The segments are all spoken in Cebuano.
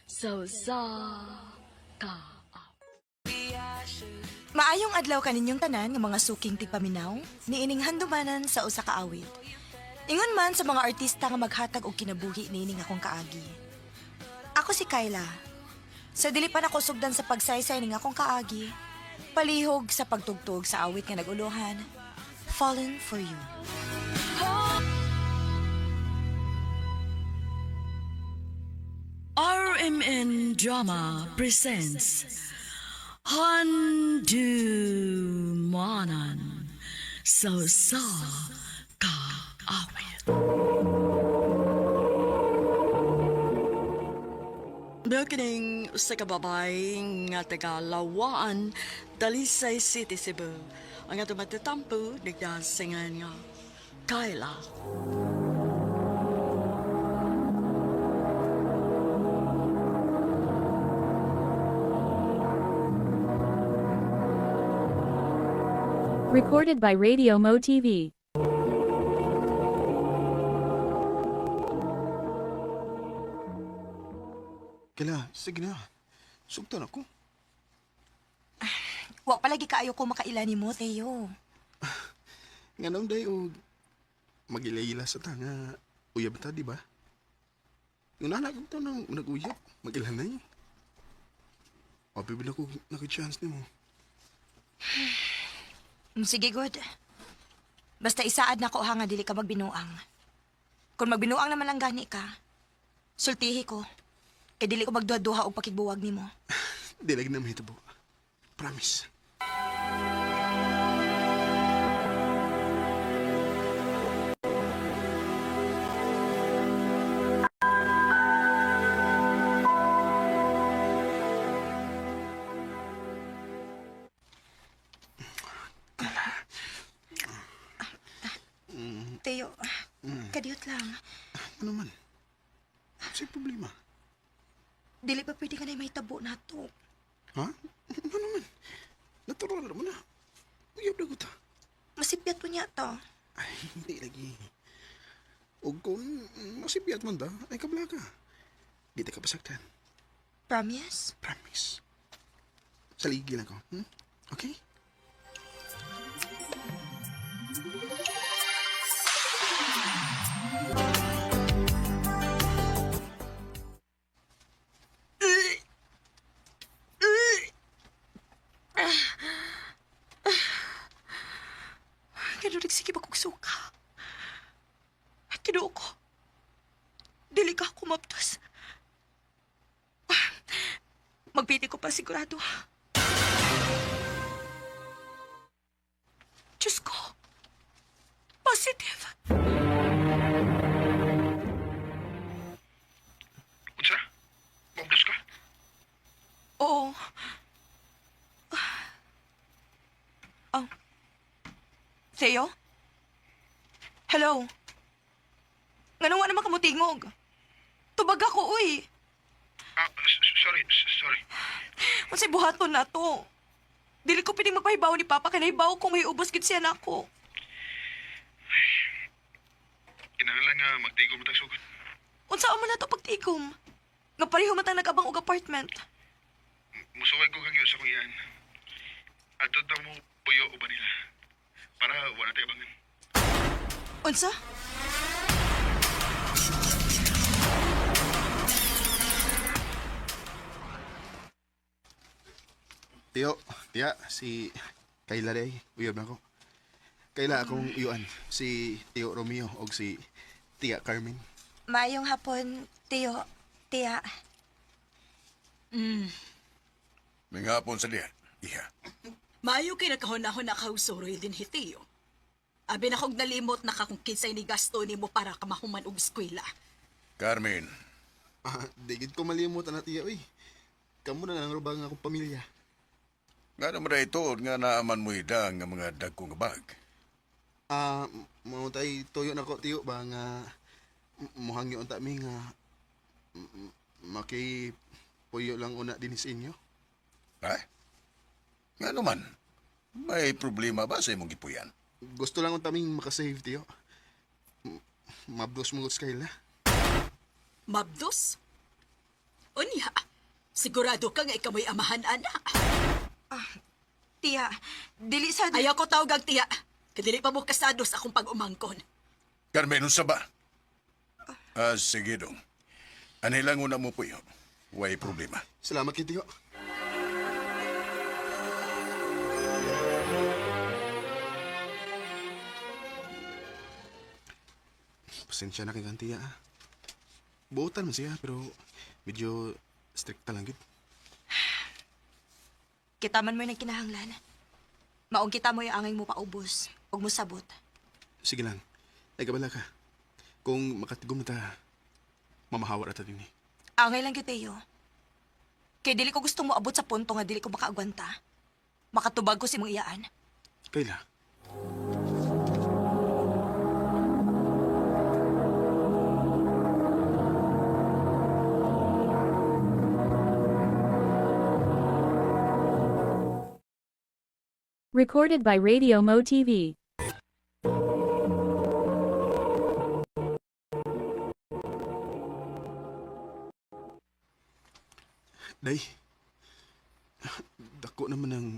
Sa usa ka Maayong adlaw kaninyong tanan nga mga suking tigpaminaw, niining handumanan sa usa ka awit. Ingon man sa mga artista nga maghatag og kinabuhi niining akong kaagi. Ako si Kyla. Sa dili pa nako sugdan sa pagsaysay ning akong kaagi, palihog sa pagtugtog sa awit nga naguluhan, Fallen for You. RMN Drama presents Handumanan sa usa ka awit. Kining usa ka babae nga taga Lawaan, Talisay City, Cebu. Ang atong matatampo nagdasingan nga Kyla. Recorded by Radio Mo TV. Kala, sige na. Sugtan ako. Wa palagi kaayo ko makaila nimo, Teo. Nga naman day, og mag-ila sa ta nga uyab ta, di ba? Yung nanak ko nang nag-uyab, mag-ila na yun. Mapibila ko naki-chance nimo. Sige, good. Basta isaad na ko ha nga dili ka magbinuang. Kung magbinuang naman lang gani ka, sultihi ko. Kay dili ko magduha-duha og pakigbuwag nimo. Di lagi na mahitabo. Promise. Teo, kadiyot lang. Ano man? Sa'y problema. Dili pa pwede ka na mahitabo na to. Ha? Ano man? Natural mo na. Uyab na ko ta. Masipyat po niya to. Ay, hindi lagi. O kung masipyat man da, ay kabla ka. Di ta ka pasaktan. Promise? Promise. Saligi lang ko. Okay? Ganun nagsige ba kong suka? Tinuo ko. Dili ka ako maptos. Magpiti ko pa sigurado. Diyos ko. Positive. Unsa? Mabdos ka? Oo. Oh. Theo? Hello? Ngano nga naman kamutingog? Tubag ako, uy. Ah, sorry, sorry. Unsay buhaton na to? Dili ko pining magpahibaw ni Papa kay nahibaw ko may ubos gid siya nako. Kinahanglan nga magtigom tag sugod. Unsa man na to pagtigom? Nga pareho man tang nag-abang og apartment. Musuway ko kagyo sa kuyan. Ato ta mo puyo uban nila. Para wala tayo abangan. Unsa? Tiyo, tiya, si Kayla day, uyab na ko. Kayla akong uyuan, si Tiyo Romeo og si Tiya Carmen. Maayong hapon, Tiyo, Tiya. May hapon sa diha. Iha. Maayo kay nagkahunahon na kausoroy din hitiyo. Abi na kog nalimot na ka kung kinsay ni gasto nimo para ka mahuman og eskwela. Carmen, Ah, di gid ko malimot na tiya, uy. Kamu na lang rubang akong pamilya. nga naman na ito nga naaman mo ida nga mga dagko nga bag. Ah, mo tay tuyo na ko tiyo ba nga muhangyo unta mi nga maki puyo lang una din sa inyo. Ha? Nga naman, may problema ba sa imong gipuyan? Gusto lang unta ming makasave tiyo. Mabdos mo sa Kayla. Mabdos? Unya, sigurado ka nga ikaw mo'y amahan, ana. Tiya, dili sa... Ayaw ko tawag ang tiya. Kadili pa mo kasado sa akong pag-umangkon. Carmen, unsa ba? Ah, sige dong. Anay lang una mo puyo. Way problema. Salamat kay Tiyo. Pasensya na kay Kantiya. Ah. Buotan man siya pero medyo strikta lang gid. Kita man mo'y nagkinahanglan. Maong kita mo'y angay mo paubos. Huwag mo sabot. Sige lang. Ay kabala ka. Kung makatigom na ta, mamahawa na ta din eh. Angay lang gyud, Teo. Kay dili ko gusto mo abot sa punto nga dili ko makaagwanta. Makatubag ko si mong iyaan. Kayla. Recorded by Radio Mo TV. Day. Dako naman ang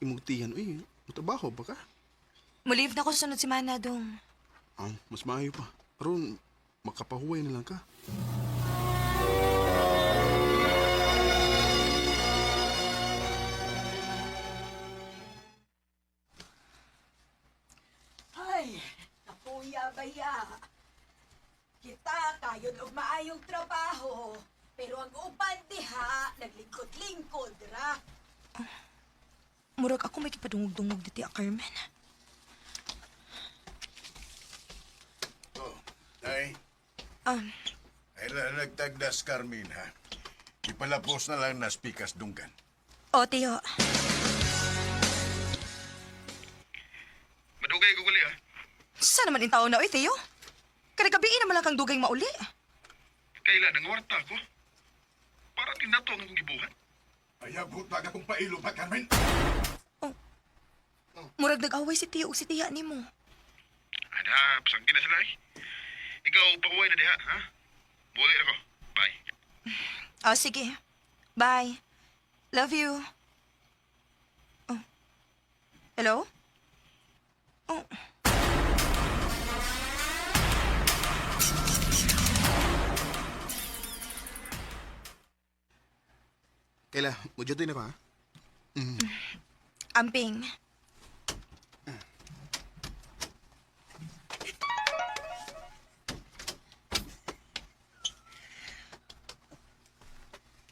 imong tiyan. Uy, trabaho ba ka? Mulive na ko sunod si Mana dong. Ah, mas maayo pa. Aron, makapahuway na lang ka. Ay, nakuya baya. Kita kayod og maayong trabaho, pero ang uban diha naglingkod-lingkod ra. Murag ako may kipadungog-dungog diti, ah, Carmen. Oh, ay. Ay la nagtagdas, Carmen, ha? Ipalapos na lang na spikas dunggan. O, Teo. Madugay ko gali ah. Saan naman in taon na, oy, Teo? Kada gabi naman lang kang dugay mauli. Kailan ang warta ko? Para din nato ang akong gibuhat. Ayaw, butag akong pailo pa, Carmen. Murag nag-away si Teo ug si Tiya nimo. Ada, pasangkin na sila eh. Ikaw, pahuway na diha, ha? Buli ako. Bye. O, sige. Bye. Love you. Oh. Hello? Oh. Kayla, mo na ka, ha? Amping.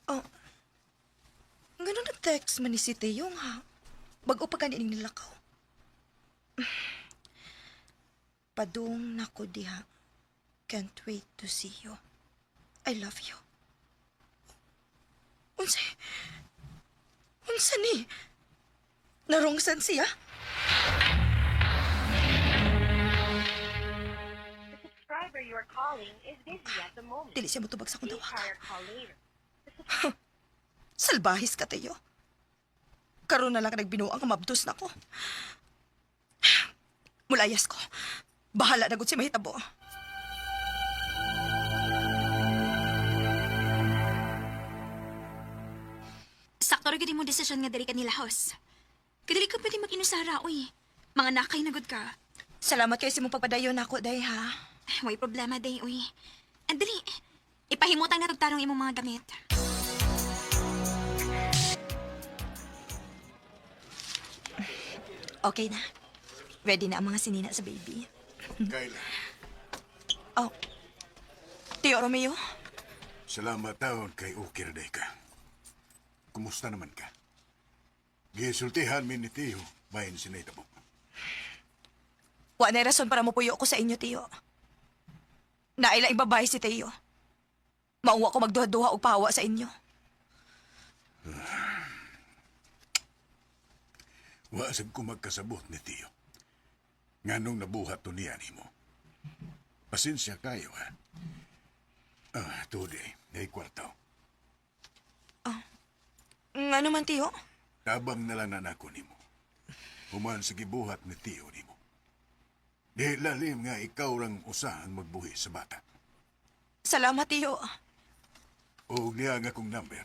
Oh. Ganun nag-text man ni si Teo nga. Bago pa ganining nilakaw. Padung nako diha. Can't wait to see you. I love you. Unsa? Unsa ni? Narongsan siya? The subscriber you are calling is busy at the moment. Dili siya motubag sa akong Please tawag. try your call later. Salbahis ka, Teo. Karon na lang ka nagbinuang nga mabdos na ko. Mulayas ko. Bahala na gud si mahitabo. Sakto ra gyud imong desisyon nga diri ka nila host. Kadili ka pwede mag-inusara, uy. Mga nakay na gud ka. Salamat kay sa imong pagpadayon nako, day ha. Way problema day, uy. Andali, ipahimutang na tarong imong mga gamit. Okay na. Ready na ang mga sinina sa baby. Kayla, Oh. Tio Romeo, salamat taon kay okay na day ka. Kumusta naman ka? Gisultihan mi ni Tio, bahin sinaytabo. wa na rason para mupuyo ko sa inyo, Tio. Naila babae si Teo. Mauwa ko magduha-duha og pahawa sa inyo. Wa sab ko magkasabot ni Tio. Nganong nabuhat to niya nimo. Pasensya kayo, ha? Ah, today, ay kwartaw. Ngano man, Tio? Tabang na lang na nako nimo. Human sa gibuhat ni Tio nimo. Di lalim nga ikaw rang usa ang magbuhi sa bata. Salamat, Tio. O niya ang akong number.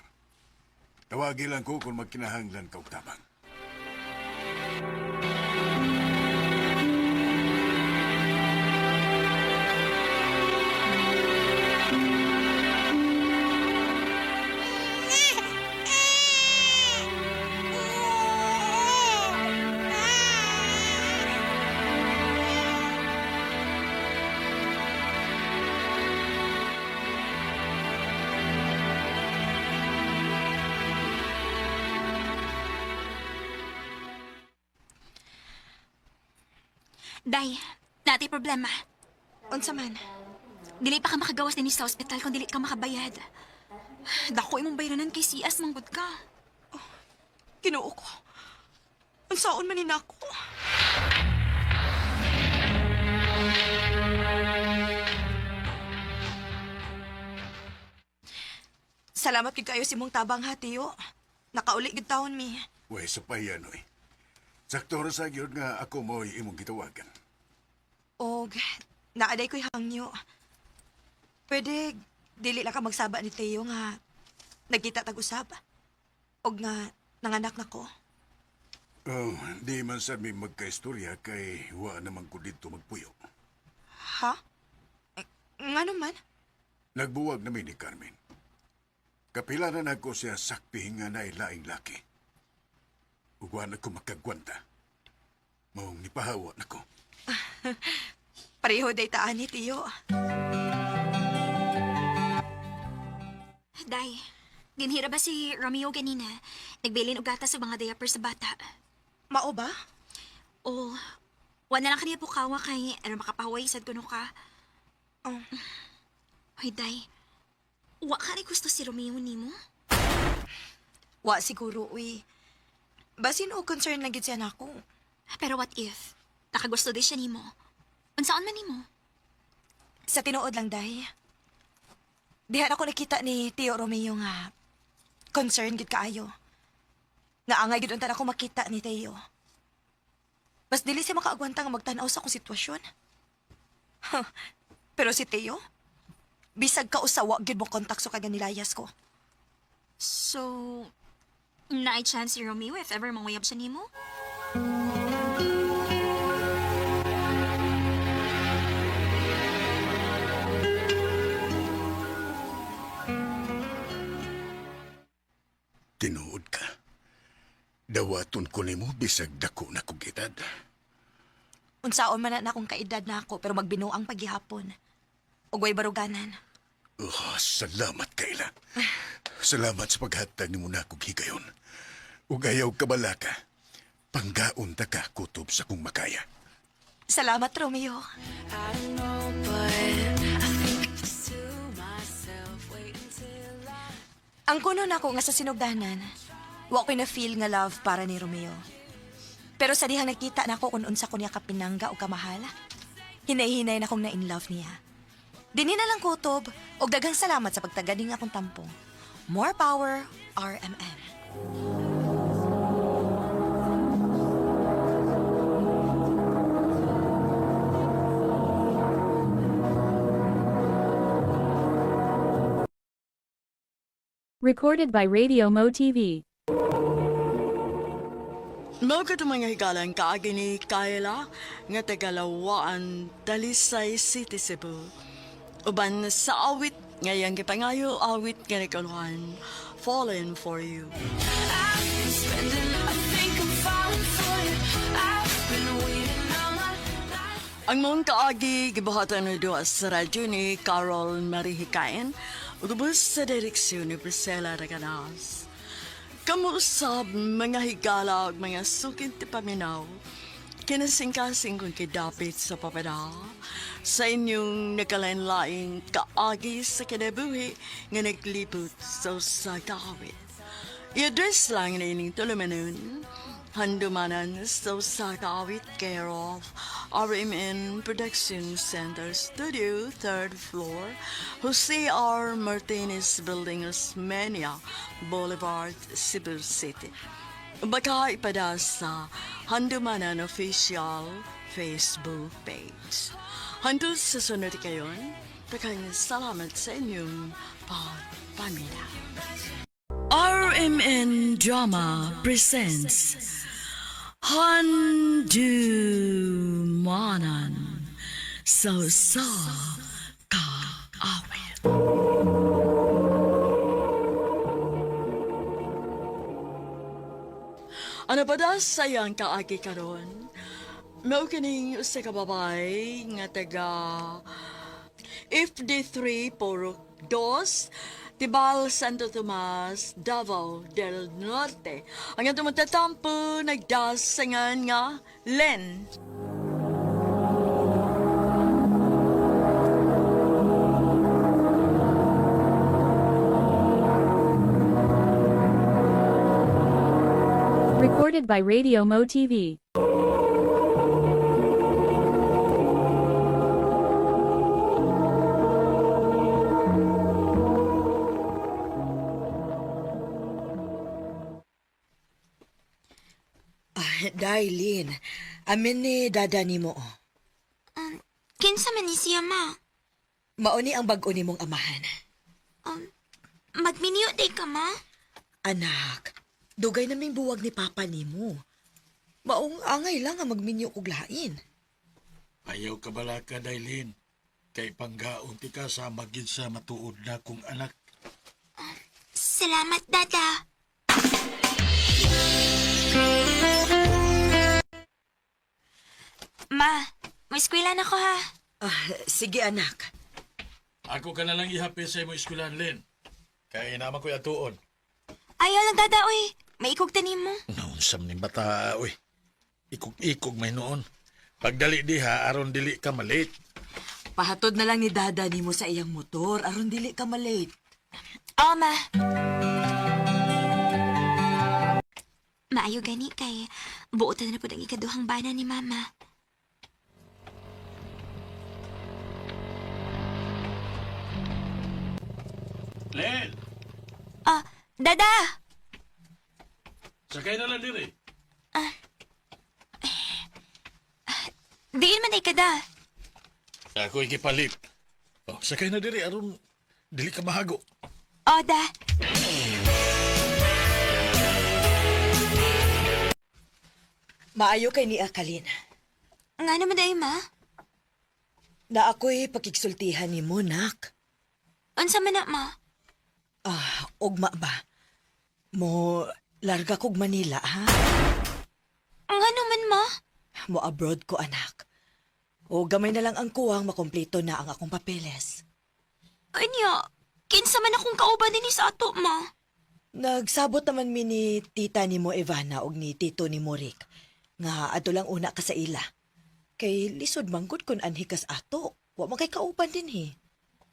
Tawagi lang ko kung magkinahanglan ka og tabang. Day, natay problema. Unsa man? Dili pa ka makagawas dinhi sa ospital kung dili ka makabayad. Dako imong bayranan kay CS manggod ka. Ginoo ko. Unsaon man ni nako? Salamat gid kayo sa imong tabang ha, Tiyo. Nakauli gid taon mi. Way sa payan, oy. Sakto ra sa gyud nga ako mo'y imong gitawagan. Og naaday ko'y hangyo. Pwede dili lang ka magsaba ni Teo nga nagkita tag-usab. Og nga nanganak na ko. Oh, di man sad mi magkaistorya kay wa naman ko didto magpuyo. Ha? Eh, ngano man? Nagbuwag nami ni Carmen. Kapila na nako siya sakpi nga nailaing laki. Ug wa na ko makagwanta. Maong nipahawa nako. Pareho day taan ni Tio. Day, dinhira ba si Romeo ganina? Nagbilin og gatas sa mga diaper sa bata. Mao ba? O, wa na lang kaniya pukawa kay ano makapahuway sad kuno ka. Oh. Hoy, Day. Wa ka rin gusto si Romeo nimo? Wa siguro, uy. Basin o concern lang gid siya nako. Pero what if? Nakagusto din siya nimo. Unsaon man nimo? Sa tinuod lang, day. Dihan ako nakita ni Tio Romeo nga concern gid kaayo. Naangay gid unta ako makita ni Teo. Mas dili siya makaagwanta nga magtan-aw sa akong sitwasyon. Huh. Pero si Teo, bisag ka usawa gid mo kontak sa kanya nilayas ko. So, naay chance si Romeo if ever manguyab siya nimo? Tinuod ka. Dawaton ko nimo bisag dako na kog edad. Unsaon man na akong kaedad na ako pero magbinuang paghihapon. Ug way baruganan. Oh, salamat Kayla. Salamat sa paghatag nimo na kog higayon. Ug ayaw kabalaka. Panggaon ta ka kutob sa kong makaya. Salamat, Romeo. Ang kuno nako nga sa sinugdanan, wa ko'y na-feel nga love para ni Romeo. Pero sa dihang nakita nako kung unsa ko niya kapinangga o kamahal, hinay-hinay na kong na-in love niya. Dinhi na lang kutob, og daghang salamat sa pagtaganing akong tampo. More power, RMN. Recorded by Radio Mo TV. Mao kato mga higalan kaagi ni Kayla nga tagalawaan Talisay City, Cebu. Uban sa awit ngayang gipangayo awit nga nikaluhan, Fallen for You. Ang mong kaagi gibuhatan ni duha sa radyo ni Carol Marihikain ug ubos sa direksyon ni Priscilla Reganas. Kamuusab mga higala ug mga sukit ti paminaw. Kinasingkasing kong kidapit sa papada sa inyong nagkalain-laing kaagi sa kinabuhi nga naglibot sa usa ka awit. I-address lang na ining tulumanon, handumanan sa usa ka awit care of RMN Production Center Studio, 3rd floor, Jose R. Martinez Building, Osmeña Boulevard, Cebu City. Baka ipada sa Handumanan Official Facebook page. Hantod sa sunod kayon, Daghang salamat sa inyong pagpaminaw. RMN Drama presents Handumanan sa sa kaawit. Ano ba da sayang kaagi karon? Mao kining usa ka babay nga taga FD3 Purok 2, Tibal, Santo Tomas, Davao del Norte. Ang atong matatampo nagdasangan nga Len. Recorded by Radio Mo TV. Ah, Darlene, amin ni dada nimo. Oh. Kinsa man ni siya, ma? Mao ni ang bag-o nimong amahan. Magminyo day ka, ma? Anak, dugay naming buwag ni papa nimo. Maong angay lang ang magminyo kog lain. Ayaw ka bala ka, Dailin. Kay panggaon ti ka sa magid sa matuod na kong anak. Salamat, Dada. Ma, may eskwela na ko ha. Ah, sige anak. Ako ka na lang ihapi sa imong eskwelahan, Lin. Kay naman ko'y atuon. Ayaw lang, Dada, oy. May ikog tanim mo. Naunsam ni bata, oy. Ikog-ikog may noon. Pagdali diha, aron dili ka malate. Pahatod na lang ni dada nimo sa iyang motor aron dili ka malate. Oo, ma. Maayo gani kay buotan na pud ang ikaduhang bana ni Mama. Lin! Ah, Dada! Sakay na lang diri. Diin man ay kada. Ako ikipalit. Oh, sakay na diri aron dili ka mahago. O, da. Maayo kay ni Akalin. Nga naman day, ma. Na ako'y pakigsultihan nimo, nak. Unsa man na, ma? Ah, ugma ba? Mo larga kog Manila, ha? Nga naman, ma. Mo abroad ko, anak. O gamay na lang ang kuwang makumpleto na ang akong papeles. Anya, kinsa man akong kauban dinhi sa ato, ma. Nagsabot naman mi ni tita ni mo Ivana og ni tito ni mo Rick. Nga ato lang una ka sa ila. Kay lisod manggod kun anhi kas ato. Wa man kay kauban din he.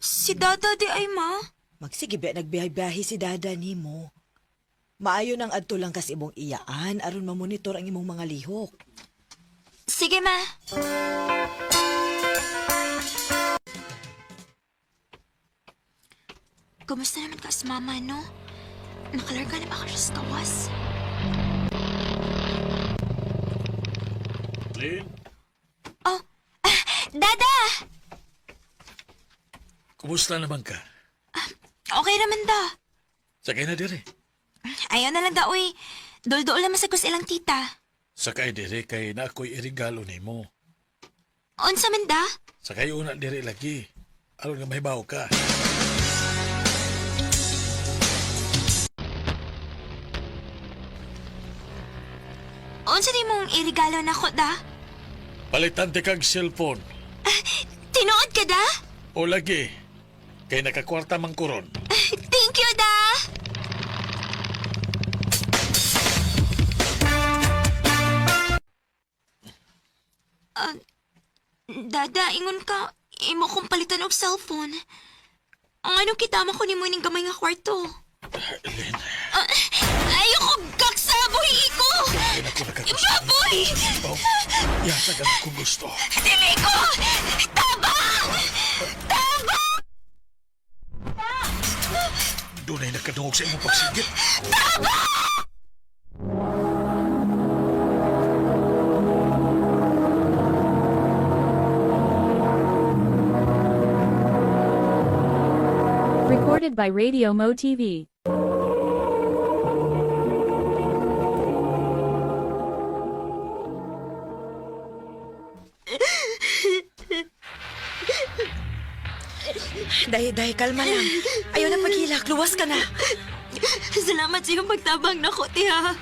Si Dada di ay, ma. Magsige ba nagbiyahe-biyahe si dada nimo. Maayo nang adto lang kas imong iyaan aron mamonitor ang imong mga lihok. Sige, ma. Kumusta naman ka sa mama, no? Nakalarga na ba ka siya sa kawas? Lin, Oh, ah, Dada! kumusta naman ka? Okay naman da. Sakay na diri. Ayaw na lang da, uy. Dol-dol naman sa kus ilang tita. Sakay diri kay na ako'y irigalo nimo. Unsa man da? Sakay una diri lagi. Aron nga mahibaw ka. Unsa di mong irigalo na ko da? Palitan ti kag cellphone. Tinuod ka da? O lagi. Kay nakakwarta man kuron. Thank you da! Ah, dada, ingon ka, imo kong palitan og cellphone. Ang anong kitama ko nimo ining gamay nga kwarto? Lin, Ah, ayoko gaksaboy ko! kay nako nakagusto. Baboy! Oh, yatag ang akong gusto. Dili ko! Tabang! Tabang! Dunay nakadungog sa imong pagsigit. Recorded by Radio Mo TV. Day, day, kalma lang. Ayaw na paghilak. Luwas ka na. Salamat sa iyong pagtabang nako, tiha.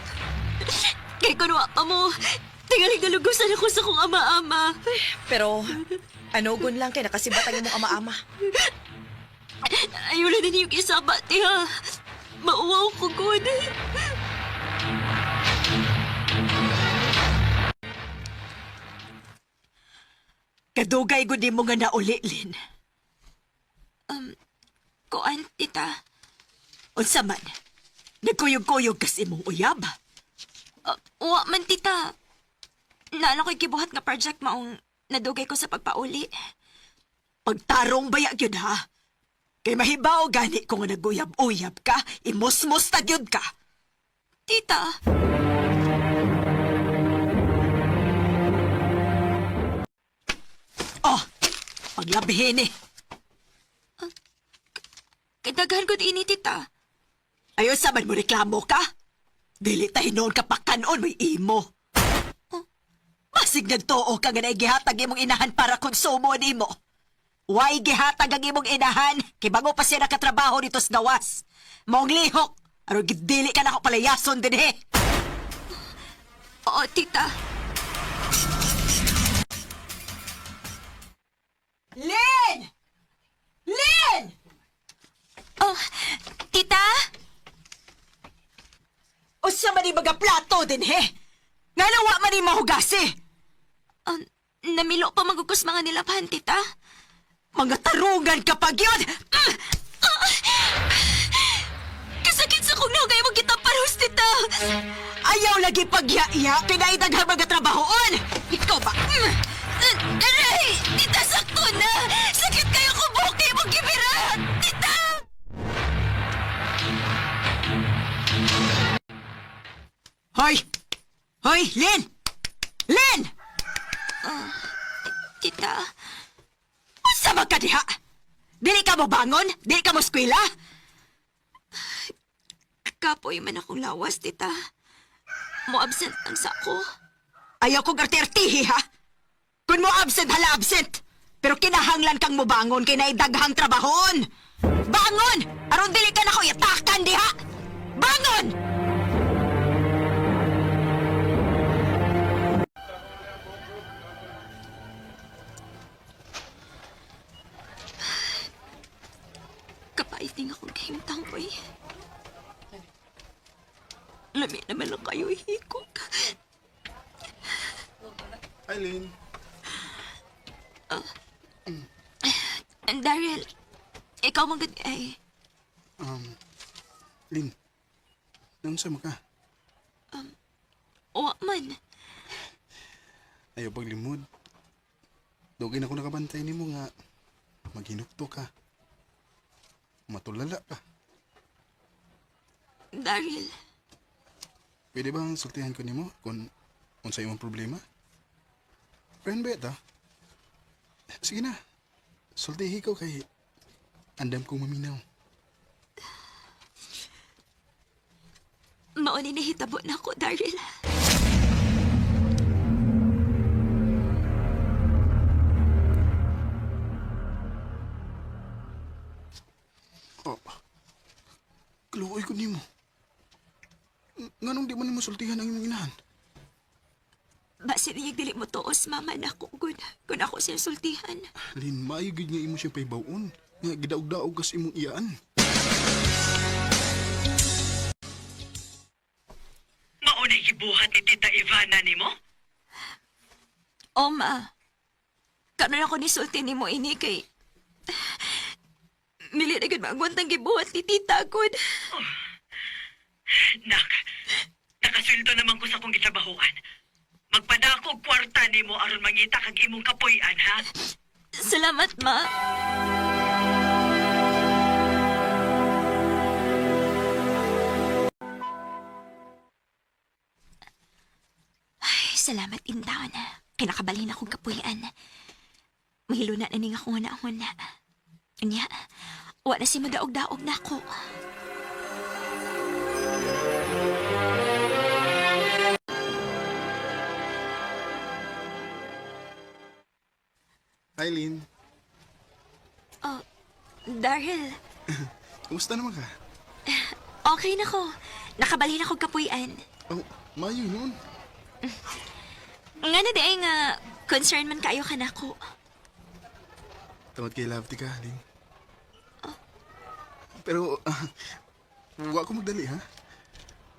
Kay kunwa pa mo, tingaling nalugusan ako sa kong ama-ama. Pero, anugon lang kay nakasibat ang imong ama-ama. Ayaw na din yung isaba, tiha. Mauwaw ko, good. Kadugay gud nimo nga nauli, Lin. Kuan, tita. Unsa man? Nagkuyog-kuyog kas imong uyab. Wa man, tita. Naala ko'y gibuhat nga project maong nadugay ko sa pagpauli. Pagtarong baya gyud ha. Kay mahibaw gani ko nga naguyab-uyab ka, imusmos ta gyud ka. Tita! Oh, paglabihin eh. Kadaghan ko ini, tita. Ayon sa man mo reklamo ka? Dili ta hinuon ka pakanon may imo. Masig nagtuo ka nga naigihatag imong inahan para konsumo nimo. Way gihatag ang imong inahan kay bago pa siya nakatrabaho dito sa gawas. Maong lihok, aron gidili ka nako palayason dinhi. Oo, tita. Lin! Lin! Oh, tita? Unsa man ni mga plato dinhi? Ngano wa man ni mahugasi? Namilo pa magugos mga nilaban, tita. Mga tarungan kapag yun! Kasakit sa kong nahugay mo kita parus, tita. Ayaw lagi pagyaiya, kinaidaghang mga trabahoon! Ikaw ba? Aray! Tita, sakto na! Sakit kayo kung buki mo gibira! Tita! Hoy! Hoy, Lin! Lin! Tita, Unsa man ka diha? Dili ka mo bangon? Dili ka mo eskwela? kapoy man akong lawas, tita. Mo absent lang sa ako. Ayaw kong arte-artihi, ha? Kung mo absent, hala absent! Pero kinahanglan kang mobangon kay naidaghang trabahoon! Bangon! Aron dili ka na ko itakan diha! Bangon! Kapait din akong kahimtang ko eh. Lami naman lang kayo hikog. Hi, Lin. And Daryl, ikaw magod ay. Lin. Naunsa man ka? Wa man. Ayaw paglimod. Dugay na ko nakabantay nimo nga maghinukto ka. Matulala ka. Daryl, Pwede bang sultihan ko nimo kung unsa imong problema? Friend ba ito? Sige na. Sultihi ko kay andam kong maminaw. mauni nahitabo na ako, Daryl. Oh. Kaluoy ko nimo. Nganong di man nimo sultihan ang imong inahan? Base niyag dili mo tuos, mama na ako, gud. Kung ako sinusultihan. Lin, maayo gyud nga imo siya pahibaw-on. Nga gidaog-daog kas imong iyaan. Maunay gibuhat ni Tita Ivana nimo? O, ma. Karon ako nisulti nimo ini kay... Mili na gud maagwantang gibuhat ni tita, gud. Nak, nakasweldo naman ko sa akong gitrabahoan. Magpadako og kwarta nimo aron mangita kag imong kapuy-an, ha? Salamat, ma. Ay, salamat, Intaon. Kinakabalhin akong kapuyan. Mahilo na naning akong huna-huna. Unya, Wa na si madaog-daog nako. Hi, Lynn. Oh, Daryl, Kumusta naman ka? okay na ko. Nakabalhin ako kapuy-an. Oh, mayo noon. Nga na di ay nga concern man kaayo ka nako. Tungod kay love ti ka, Lynn. Pero, wa ko magdali, ha?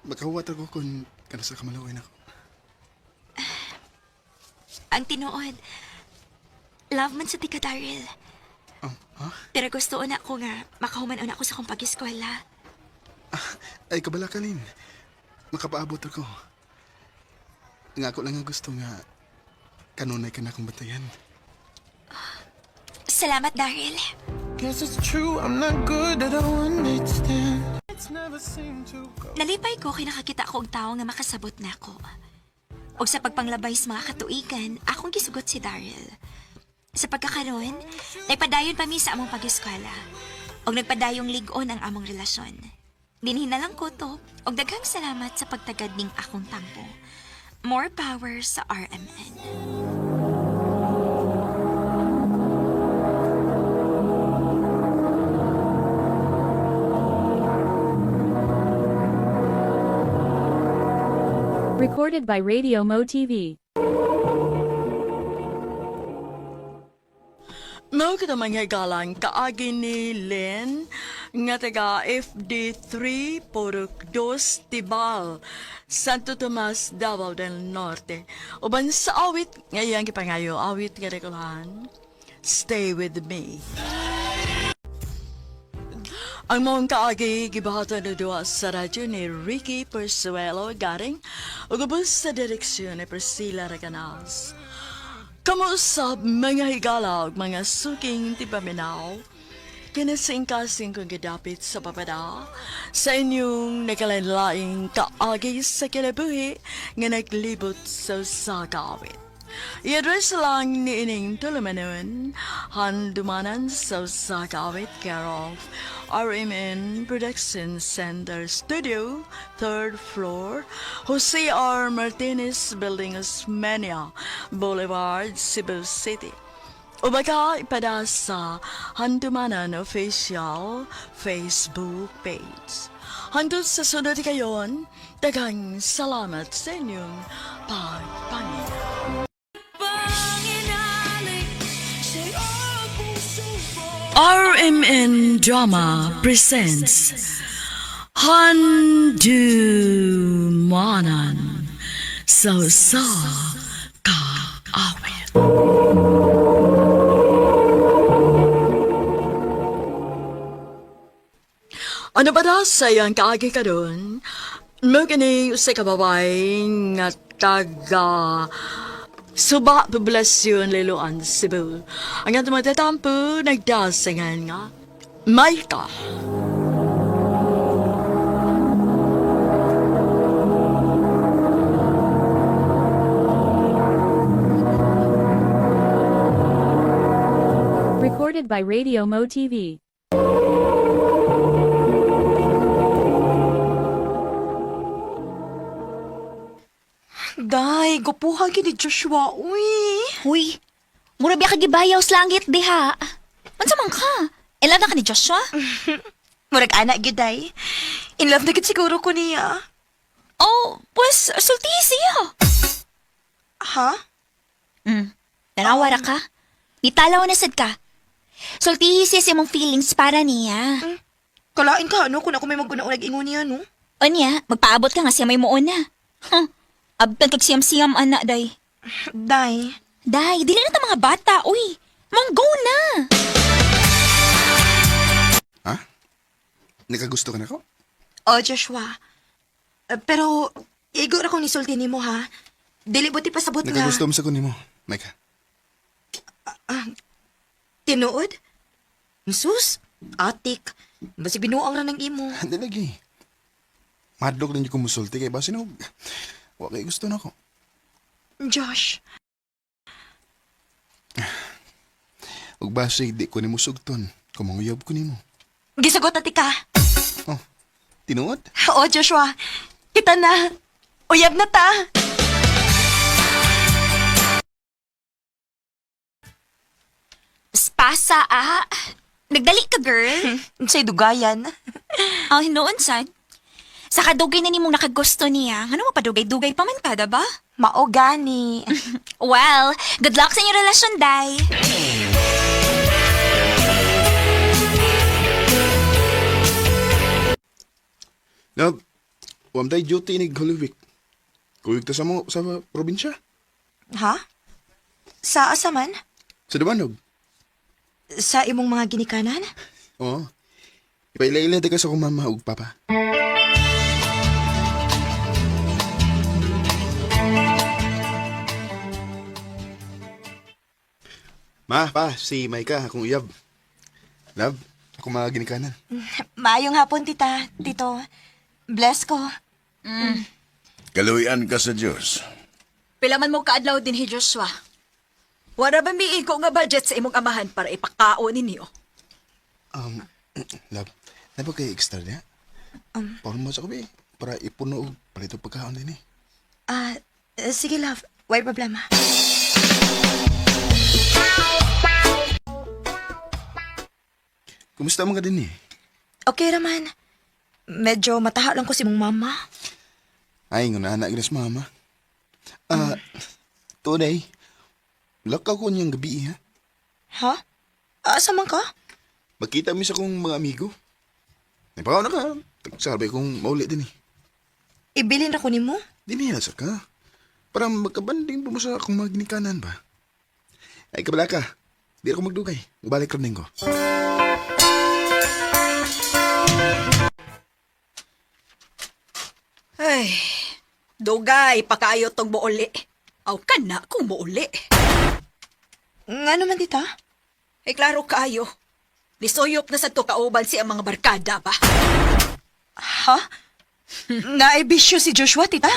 Makahuwat ako kung kanasa ka malawin ako. Ang tinuod, love man sa ti ka, Daryl. Oh, ha? Pero gusto na ako nga makahuman una ako sa akong pag-eskwela. Ay, kabala ka, Lynn. Makapaabot ako. Nga ako lang ang gusto nga kanunay ka na akong batayan. Salamat, Daryl. Guess it's true, I'm not good at a one night stand. It's never seemed to go. Nalipay ko kay nakakita ko og tawo nga makasabot nako. Og sa pagpanglabay sa mga katuigan, akong gisugot si Daryl. Sa pagkakaroon, nagpadayon pa mi sa among pag-eskwela. Og nagpadayong lig-on ang among relasyon. Dinhi na lang ko to, og daghang salamat sa pagtagad ning akong tampo. More power sa RMN. Recorded by Radio Mo TV. Mao kita mga galang kaagi ni Lynn nga taga FD3 Purok 2 Tibal, Santo Tomas, Davao del Norte. Uban sa awit nga iyang gipangayo, awit nga rekolahan, Stay With Me. Ang mong kaagi gibahatan na duwa sa radyo ni Ricky Persuelo Garing ug ubos sa direksyon ni Priscilla Recanals. Kamusta mga higala ug mga suking tipaminaw? Kinasingkasing kong gidapit sa papada sa inyong nagkalain-laing kaagi sa kinabuhi nga naglibot sa usa ka awit. I-address lang ni ining tulumanon, handumanan sa usa ka awit care of RMN Production Center Studio, third floor, Jose R. Martinez Building, Osmeña Boulevard, Cebu City. O baka ipada sa Handumanan Official Facebook page. Hangtod sa sunod kayon, daghang salamat sa inyong pagpangina. RMN Drama presents Handumanan sa sa kaawit. Ano ba daw sa iyang kaagi ka doon? Mugini sa kababay nga taga Suba Poblasyon Liloan, Cebu. Ang atong magtatampo, nagdasingan nga, Maika. Recorded by Radio Mo TV. Day, gupuha gyud ni Joshua, uy. Huy, mura biya ka gibayaw sa langit diha. Unsa man ka? Ila na ka ni Joshua? Murag ana gyud day. In love na gyud siguro ko niya. Oh, pues sultihi siya. Ha? Tanawa ra ka. Nitalaw na sad ka. Sultihi siya sa imong feelings para niya. Kalain ka ano kung ako may maguna-unag ingon niya no. Unya, magpaabot ka nga siya may muon na. Huh. Abtan kag siyam-siyam ana day. Day. Day, dili na ta mga bata, uy. Monggo na. Ha? Nakagusto ka na ko? Oh, Joshua. Pero igo ra kong nisulti nimo ha. Dili buti pasabot nga. Nakagusto mo sa kunin mo, Maika. Tinuod? Sus, atik. Basig binuang ra ng imo. Hindi lagi. Madlok lang yung kumusulti kay basin og wa kay gusto na ko. Josh, Ug basig di ko nimo sugton, kung manguyab ko nimo. Gisugot na tika. Oh, tinuod? Oo, Joshua. Kita na. Uyab na ta. Spasa, ah. Nagdali ka, girl. Unsay dugayan. Ang hinuon, sad. Sa kadugay na nimong nakagusto niya, ano mo padugay-dugay pa man ka, ba? Mao gani. Well, good luck sa inyong relasyon, Day. Love, wam day duty ni Holy Week. Kuyog ta sa mo sa probinsya. Ha? Sa asa man? Sa Dumanog. Sa imong mga ginikanan? Oo. Ipaila-ila di ka sa akong mama ug papa. Ma, pa, si Maika, akong uyab. Love, ako mga ginikanan. Maayong hapon, tita. Tito. Bless ko. Kaluyan ka sa Diyos. Pila man mo kaadlaw din hi Joshua. Wala ba miigo nga budget sa imong amahan para ipakaon ninyo? Um, love, na ba kayo extra niya? Um, mo sa kabi, para ipuno og palito pagkaon din eh. Ah, sige, love. Way problema. Kumusta man ka din eh? Okay raman. Medyo mataha lang ko si mong mama. Ay, nguna anak sa mama. Ah, today, lakaw ko niyang gabi ha. Ha? Asa man ka? Magkita mi sa kong mga amigo. Ay, pakaw na ka. Sabi kong mauli din eh. Ibilin ra ko nimo? Di niya sa ka. Para magkabanding po mo sa akong mga ginikanan ba? Ay, kabala ka. Di ako magdugay. Balik rin ko. Ay, dugay pakaayo tong muuli. Aw kana kung muuli. Nga naman, tita? Ay klaro kaayo. Nisuyop na sa to kauban si ang mga barkada ba? Ha? Naibisyo si Joshua, tita?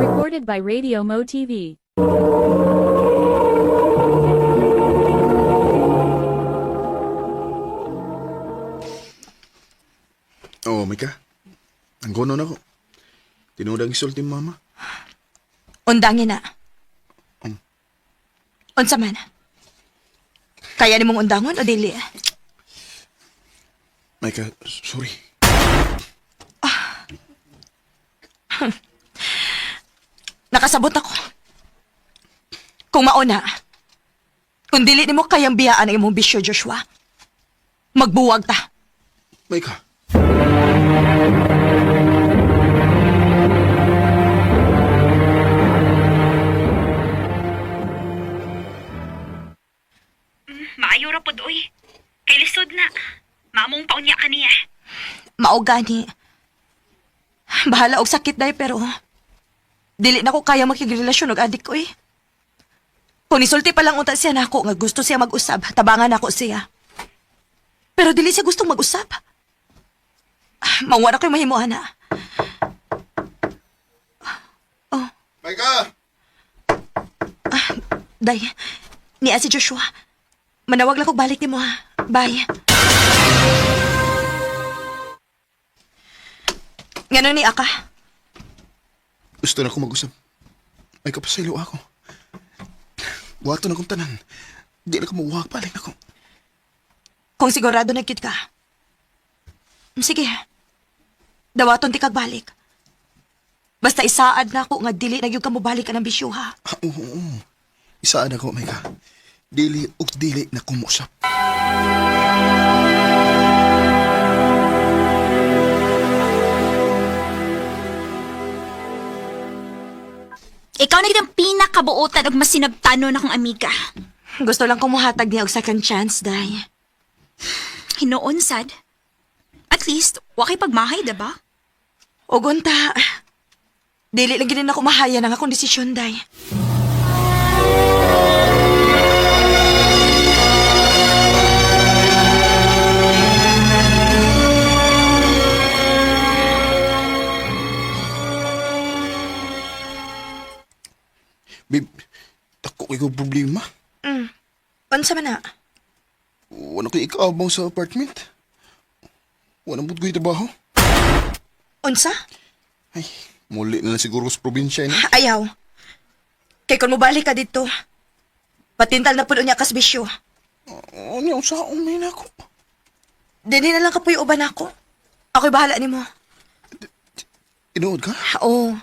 Recorded by Radio Mo TV. Oo, Mika. Ang gono na ko. Tinudang isulti mama. Undangin na. Um. Unsa man? Kaya nimong undangon o dili? Mika, sorry. Nakasabot ako. Kung mauna, kung dili nimo kayang biyaan ang imong bisyo, Joshua, magbuwag ta. Mika. Maayo ra pod oy. Kay lisod na. Mamong paunya kaniya. Mao gani. Bahala og sakit day pero dili na ko kaya makigrelasyon og adik ko eh. Kung nisulti pa lang unta siya nako nga gusto siya mag-usab, tabangan nako siya. Pero dili siya gustong mag-usab. Mawala ko'y mahimo ana. Mika! Day, niya si Joshua. Manawag lang kog balik nimo ha. Bye. Ngano ni Aka? Gusto na ko mag-usap. Ay, kapasaylo ako. Buhaton akong tanan. Di na ko mauwag balik na ko. Kung sigurado na gyud ka. Sige. Dawaton ti kag balik. Basta isaad na ako nga dili na gyud ka mobalik anang bisyo ha. Ah, oo, oo. Isaan ako, Mika. Dili ug dili na kumusap. Ikaw na gid ang pinakabuotan og masinabtanon akong amiga. Gusto lang kumuhatag niya og second chance, day. Hinuon sad. At least, wa kay pagmahay, diba? Og unta. Dili lang gid na ako mahaya ng akong desisyon, day. Babe, dako kay ko problema. Unsa man na? Wala ko ikaabang sa apartment. Wala mo ko'y trabaho. Unsa? Ay, muli na lang siguro sa probinsya, eh, no? Ayaw. Kay kung mobalik ka dito, patintal na puno niya kasbisyo. Ano yung sa may na ako? Dili na lang kapuy uban ako. Ako'y bahala nimo. Inuod ka? Oo.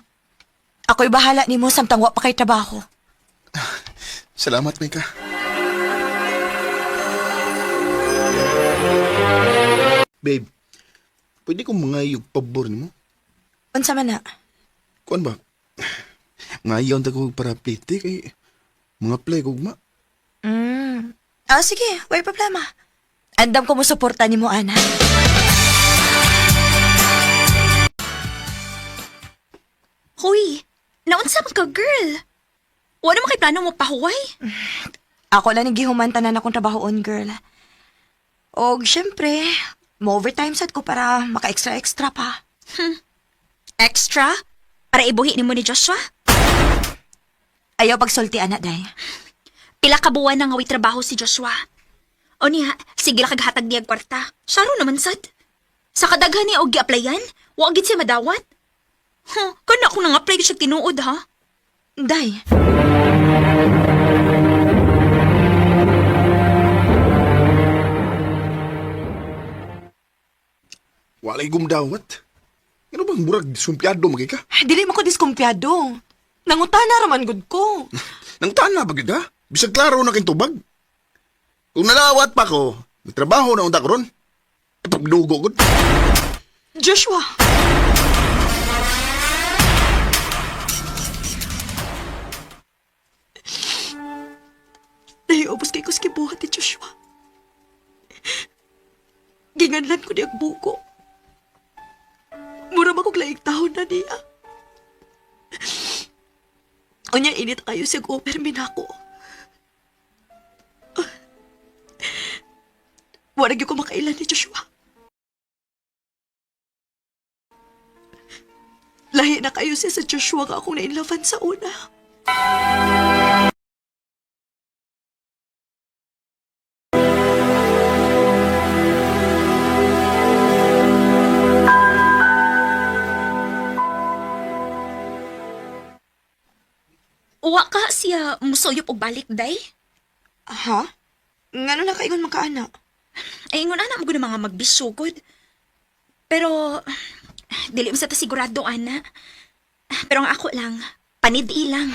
Ako'y bahala nimo samtang wa pa kay trabaho. Salamat, Mika. Babe, pwede kong mga yung pabor nimo? Unsa man na? Kuan ba? Ngayon ta ko para plite kay mga play kog ma. Ah, sige. Way problema. Andam ko mo suporta nimo, ana. Hoy, naunsa man ka, girl? Wala mo kay plano mo pahuway? Ako lang ang gihuman tanan akong trabahoon, girl. Og syempre, mo-overtime sad ko para maka-extra-extra pa. Extra? Para ibuhi nimo ni Joshua? Ayaw pagsulti, ana, day. Pila ka buwan na nga way trabaho si Joshua. O niya, sige lang kaghatag niya kwarta. Saro naman sad. Sa kadaghan niya og gi-applyan, wa gid siya madawat. Huh, kana ako nang apply siya tinuod ha. Day, Walay gumdawat. Ano bang murag diskumpiyado magay ka? dili mo ko diskumpiyado. Nangutana raman gud ko. Nang tana ba gyud ha? Bisag klaro na kay tubag. Kung nalawat pa ko, nagtrabaho na unta ko ron. E, pagdugo gud. Joshua! Nahiubos kay kus kibuhat ni Joshua. Ginganlan ko niyang buko. Mura man kog laing taon na niya. Unya init kayo siyang overmin ako. Wala gyud ko makailan ni Joshua. Lahi na kayo siya sa Joshua nga akong nainlavan sa una. Wa ka siya musuyop og balik day. Ha? Ngano na kaingon makaana? Ay ingon ana mo gud mga magbisugod. Pero dili man sa ta sigurado ana. Pero ang ako lang, panid lang.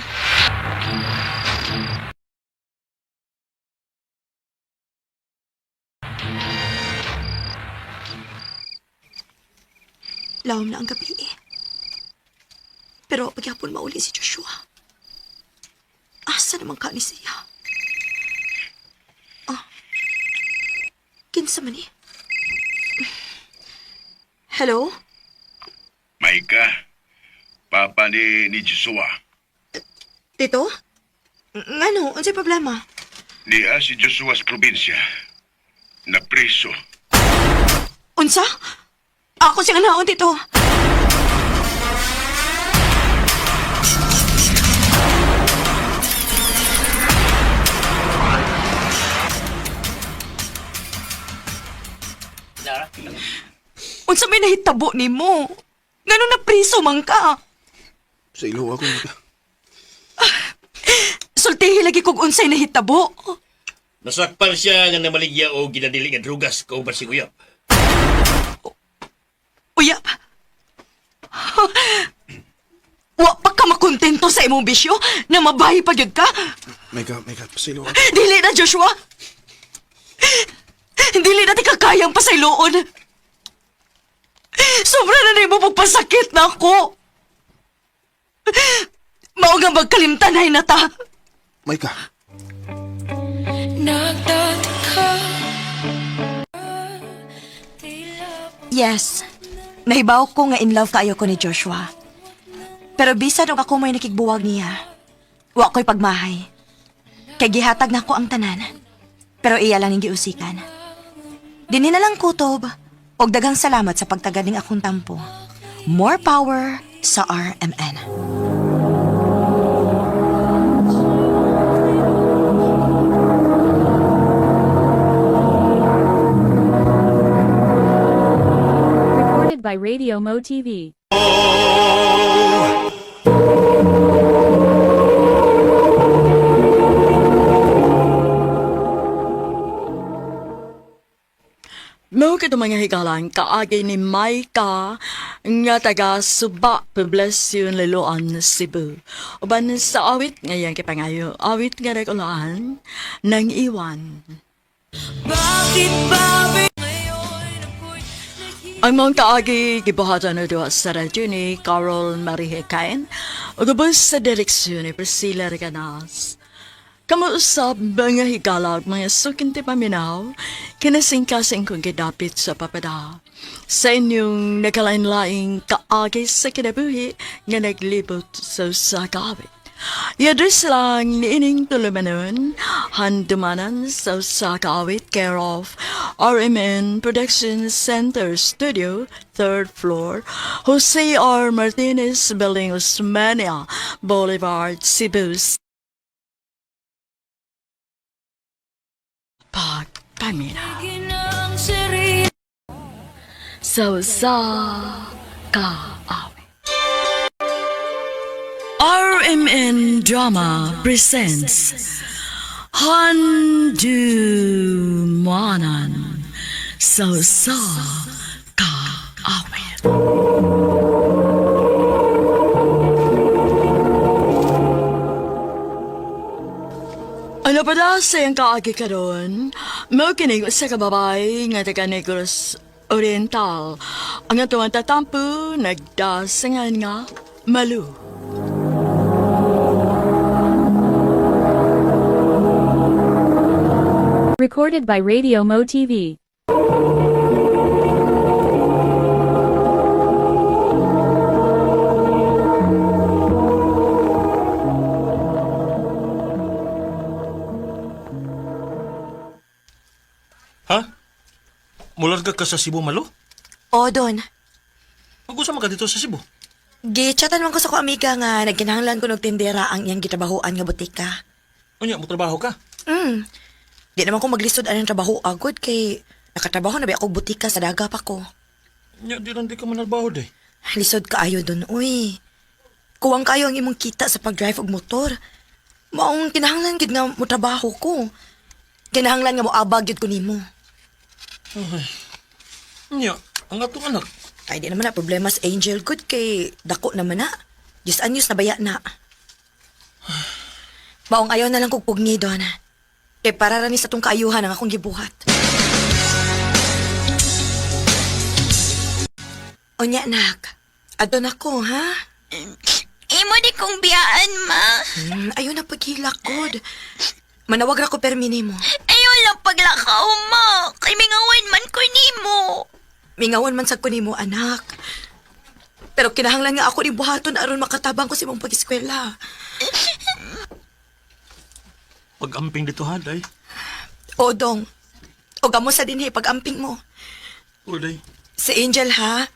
Lawom na ang gabi eh. Pero pagyapon mauli si Joshua. Asa naman ka ni siya? Ah. Kinsa man eh? Hello? Maika, papa ni Joshua. Tito? Ngano? Unsay problema? Niya si Joshua sa probinsya. Napreso. Unsa? Ako siyang naon, Tito. Unsa may nahitabo nimo? Ngano na priso man ka? Sa ilo ako Mika. Sultihi lagi kog unsay nahitabo. Nasakpan siya nga namaligya o ginadili nga drugas kauban si Uyap. Uyap. Wa pa ka makontento sa imong bisyo na mabahi pa gyud ka? Mika, Mika, sa ilo ako. Dili na, Joshua! Dili na ti kakayang pasayloon. Sobra na nimo pagpasakit na ako. Mao nga magkalimtanay na ta. Mika, Yes. Nahibaw ko nga in love kaayo ko ni Joshua. Pero bisan og ako may nakigbuwag niya, wa ko'y pagmahay. Kay gihatag na ko ang tanan. Pero iya lang ning giusikan. Dinhi na lang kutob og daghang salamat sa pagtagad ning akong tampo. More power sa RMN. by Radio Mo TV. Mao kito mga higalan kaagi ni Maika nga taga Suba, Poblacion, Liloan, Cebu. Uban sa awit ngayang kipangayo, awit nga nagulaan ng iwan. Ang mga kaagi gibuhatan na duha sa radyo ni Carol Marie Kain ug ubos sa direksyon ni Priscilla Reganas. Kamuusap mga higalag mga sukinti paminaw, kinasingkasing kong gidapit sa papada. Sa inyong nagkalain-laing kaagi sa kinabuhi nga naglibot sa usa ka awit. I-address lang niining tulumanon, handumanan sa usa ka awit, care of RMN Production Center Studio, third floor, Jose R. Martinez Building, Osmania Boulevard, Cebu Pagpaminaw. Sa usa ka awit. RMN Drama presents Handumanan sa usa ka awit. Ano pa daw sa iyang kaagi karon? Mao kining usa ka babae nga taga Negros Oriental. Ang atong tatampo nagdasangan nga Malu. Recorded by Radio Mo TV. Ha? Mularga ka sa Cebu, Malo? O, Don. Mag-usa man ka dito sa Cebu. Gichatan man ko sa ko amiga nga nagkinahanglan ko og tindera ang iyang gitrabahoan nga butika. Unya, mo trabaho ka. Di naman ko maglisod anang trabaho agad kay nakatrabaho na ba ako butika sa daga pa ko. Unya, di lang di ka manarbaho, day. Lisod kaayo dun, uy. Kuwang kayo ang imong kita sa pag-drive og motor. Maong kinahanglan gid nga mo trabaho ko. Kinahanglan nga moabag gid ko nimo. Unya, ang atong anak. Ay di naman na problema sa Angel good kay dako naman na. Diyos anyos na baya na. Maong ayaw na lang kog pugni doon. Kay para ra ni sa tong kaayuhan ang akong gibuhat. Unya nak, adto na ko ha. Imo di kong biyaan, ma. Ayaw na paghilak god. Manawag ra ko permi nimo. Ayaw lang paglakaw, ma. Kay mingawan man ko nimo. Mingawan man sad ko nimo anak. Pero kinahanglan nga ako ni buhaton aron makatabang ko sa imong pag-eskwela. Pag-amping dito, ha, day? O dong. O gamo sa dinhi pag-amping mo. O, day. Si Angel ha.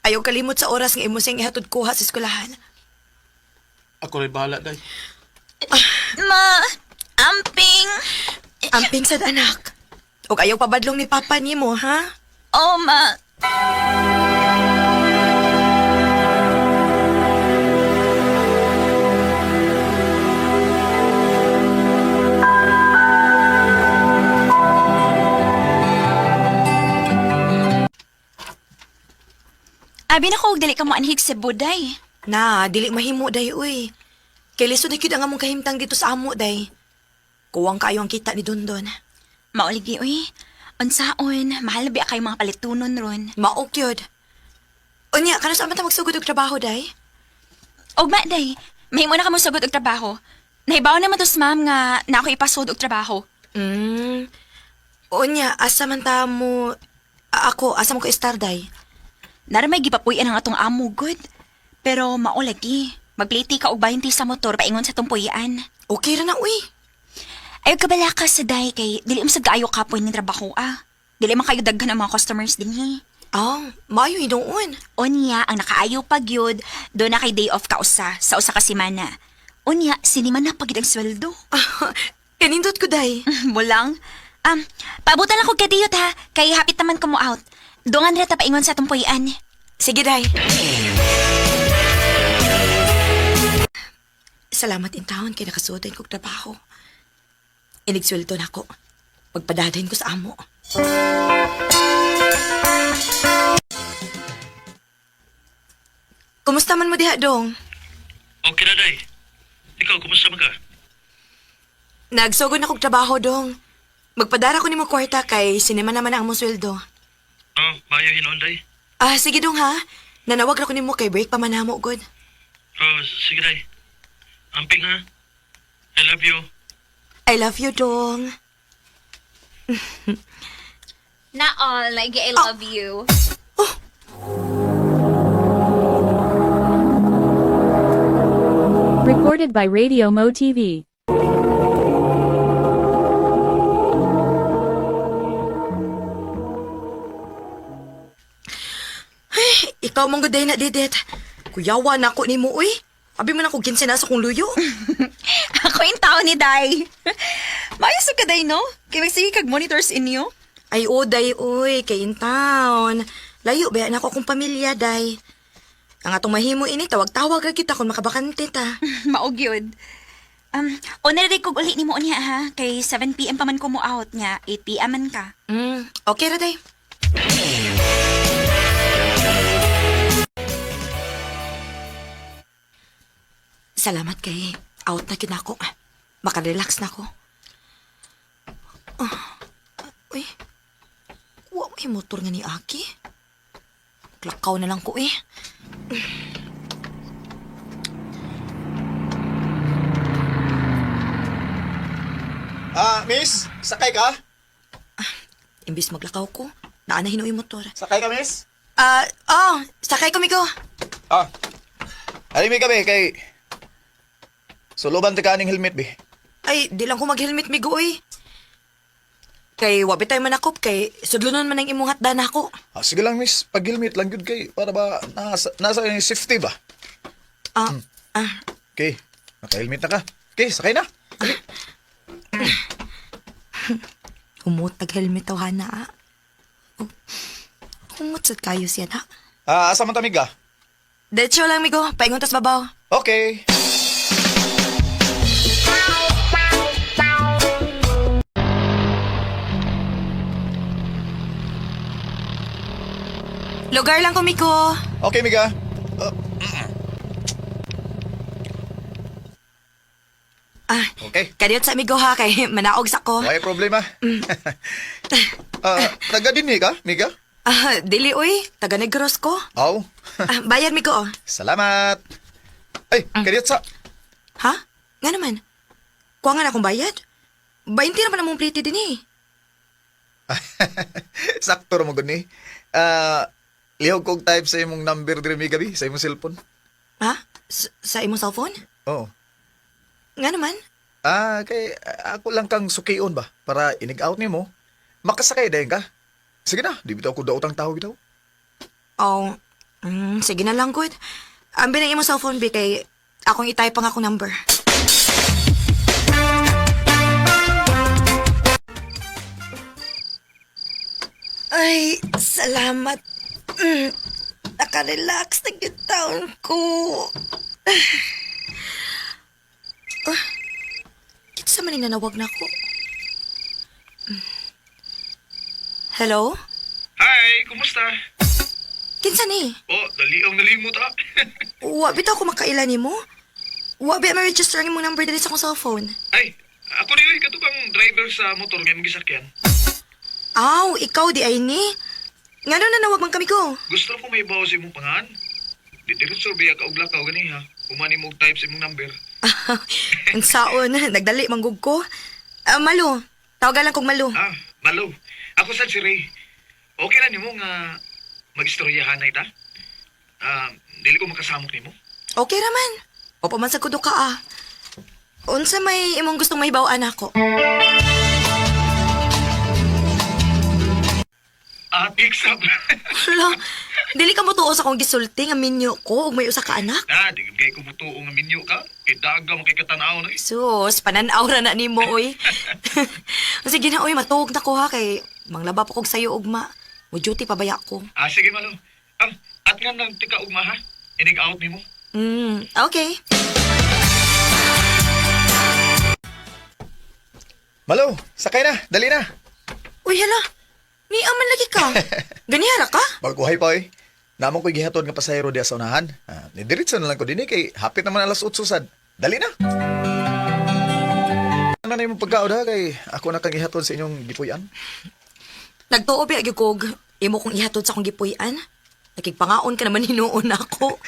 Ayaw kalimot sa oras nga imo siyang ihatod kuha sa eskwelahan. Ako rin bahala, day. Ma, amping. Amping sad anak. O ayaw pabadlong ni papa nimo ha. Oh, ma. Abi na ko, og dili ka mo anhig sa buday. Na, dili mahimo day uy. Kay lisod na gyud ang among kahimtang dito sa amo day. Kuwang kayo ang kita ni Dondon. Mauligi, uy. Unsaon, mahal na biya kayo mga palitunon ron. Mao gyud. Unya, kanus man ta magsugod og trabaho day? Og ma, day, mahimo na ka mo sugod og trabaho. Nahibaw naman to sa ma'am nga na ako ipasod og trabaho. Unya, asa man ta mo ako, asa man ko istar day? Nara may gipapuy-an ang atong amo, good. Pero maulagi, magpliti ka og 20 sa motor paingon sa tumpuyan. Okay ra na uy. Ayaw ka bala ka sa day kay dili mo sa kaayo kapoy ng trabaho ah. Dili man kayo daghan ang mga customers dinhi. Ah, maayo hinuon. Unya, ang nakaayo pag yun, do na kay day off ka usa sa usa ka semana. Unya, sinima na pagid ang sweldo. Kanindot ko day. Mulang. Paabutan lang ko kadiyot ha, kay hapit naman ko mo out. Dungan ra ta paingon sa tumpuyan. Sige, day. Salamat in taon kay nakasuotin kog trabaho. Inigsweldo na ko. Pagpadadhin ko sa amo. Kumusta man mo diha, dong? Okay na, day. Ikaw, kumusta man ka? Nagsugod na kog trabaho, dong. Magpadara ko nimo kwarta kay sinema naman ang among sweldo. Oh, maayo hinuon, day. Ah, sige dong ha. Nanawag ra ko nimo kay break pa man namo gud. Oh, sige, day. Amping, ha? I love you. I love you, dong. Not all, like, I love you. Recorded by Radio Mo TV. Ikaw mong guday na didet. Kuyawa na ako nimo uy. Abi man ako kinsa na sa kong luyo. Ako yung tao ni Day. Maayos ka, Day, no? Kaya magsige kag monitors inyo. Ay, o, day, uy, kay in town. Layo ba na ako akong pamilya, day. Ang atong mahimo ini, tawag-tawag ra kita kung makabakante ta. Maog yun. Una rin kog uli ni mo niya, ha? Kay 7 p.m. pa man ko mo out niya. 8 p.m. man ka. Okay ra, day. Salamat kay out na kinako. Makarelax na ko. Ah, uy, wa may motor nga ni Aki. Klakaw na lang ko eh. Ah, miss, sakay ka? Imbis maglakaw ko, naanahin yung motor. Sakay ka, miss? Ah, oh, sakay ko, Migo. Ah. Alimi kami kay Suluban ta ka aning helmet be. Ay, di lang ko mag-helmet, Migo, uy. Kay wabi tayo manakop, kay sudlonon man ang imong hatdan ako. Ah, sige lang miss, pag helmet lang gyud kay para ba nasa nasa yung safety ba? Ah, ah. Okay, naka-helmet na ka. Okay, sakay na. Humot nag-helmet taw hana, ah. Oh, humot sad kayo siya na. Ah, asa man ta miga? Diretso lang, Migo. Paingon tas babaw. Okay. Lugar lang ko, Miko. Okay, miga. Ah, Ah, okay. Kadiyot sa amigo ha, kay manaog sa ko. May problema. Ah, taga dinhi ka, miga? Ah, dili uy, taga Negros ko. Aw. Ah, bayad Miko. Oh. Salamat. Ay, kadiyot sa. Ha? Nga naman. Kuha nga na akong bayad. 20 naman among plate din eh. Sakto ra mo gud ni. Ah, lihog kog type sa imong number diri miga bi, sa imong cellphone. Ha? Sa imong cellphone? Oo. Nga naman. Ah, kay ako lang kang sukion ba para inig-out nimo. Makasakay dayon ka. Sige na, di bitaw ko daotang tao bitaw. Oh, sige na lang, good. Ambi na imong cellphone, bi, kay akong i-type ang akong number. Ay, salamat. Nakarelax na gyud taon ko. Ah, kinsa man ni nanawag na ko? Hello? Hi, kumusta? Kinsa ni? Oh, dali ang nalimot, ah. Wa bitaw ko makaila nimo. Wa ba ma-register ang imong number diri sa akong cellphone? Ay, ako ni oy, kato bang driver sa motor nga imong gisakyan? Aw, ikaw di ay ni. Ngano nanawag man kami ko? Gusto ko may bawo sa imong pangan. Di diretso biya ka og lakaw gani ha. Humani mo og type sa imong number. Ang saon, nagdali manggug ko. Ah, Malo. Tawagan lang kog Malo. Ah, Malo. Ako sad si Ray. Okay ra nimo nga magistoryahan na ita? Ah, dili ko makasamok nimo. Okay ra man. Opo man sa kudo ka ah. Unsa may imong gustong mahibaw-an ako? Ah, iksab. Hala, dili ka mo tuo sa akong gisulti nga minyo ko ug may usa ka anak. Ah, di gid kay ko mutuo nga minyo ka. Kay daga man kay katanaw na eh. Sus, pananaw ra na nimo oy. Sige na oy, matuog na ko ha kay manglaba pa kog sayo ugma. Mo duty pa baya ko. Ah, sige Malo. Ah, At nga nang tika ugma ha. Inig out nimo. Okay. Malo, sakay na, dali na. Uy, hala. Ni aman lagi ka. Ganihara ka? Baguhay pa eh. Namon ko'y gihatod nga pasahero diya sa unahan. Ah, nidiretso na lang ko dinhi kay hapit naman alas 8 sad. Dali na. Ano na imong pagkaon ha kay ako na kang ihatod sa inyong gipuy-an. Nagtuo ba gyud kog imo kong ihatod sa akong gipuy-an? Nakigpangaon ka naman hinuon ako.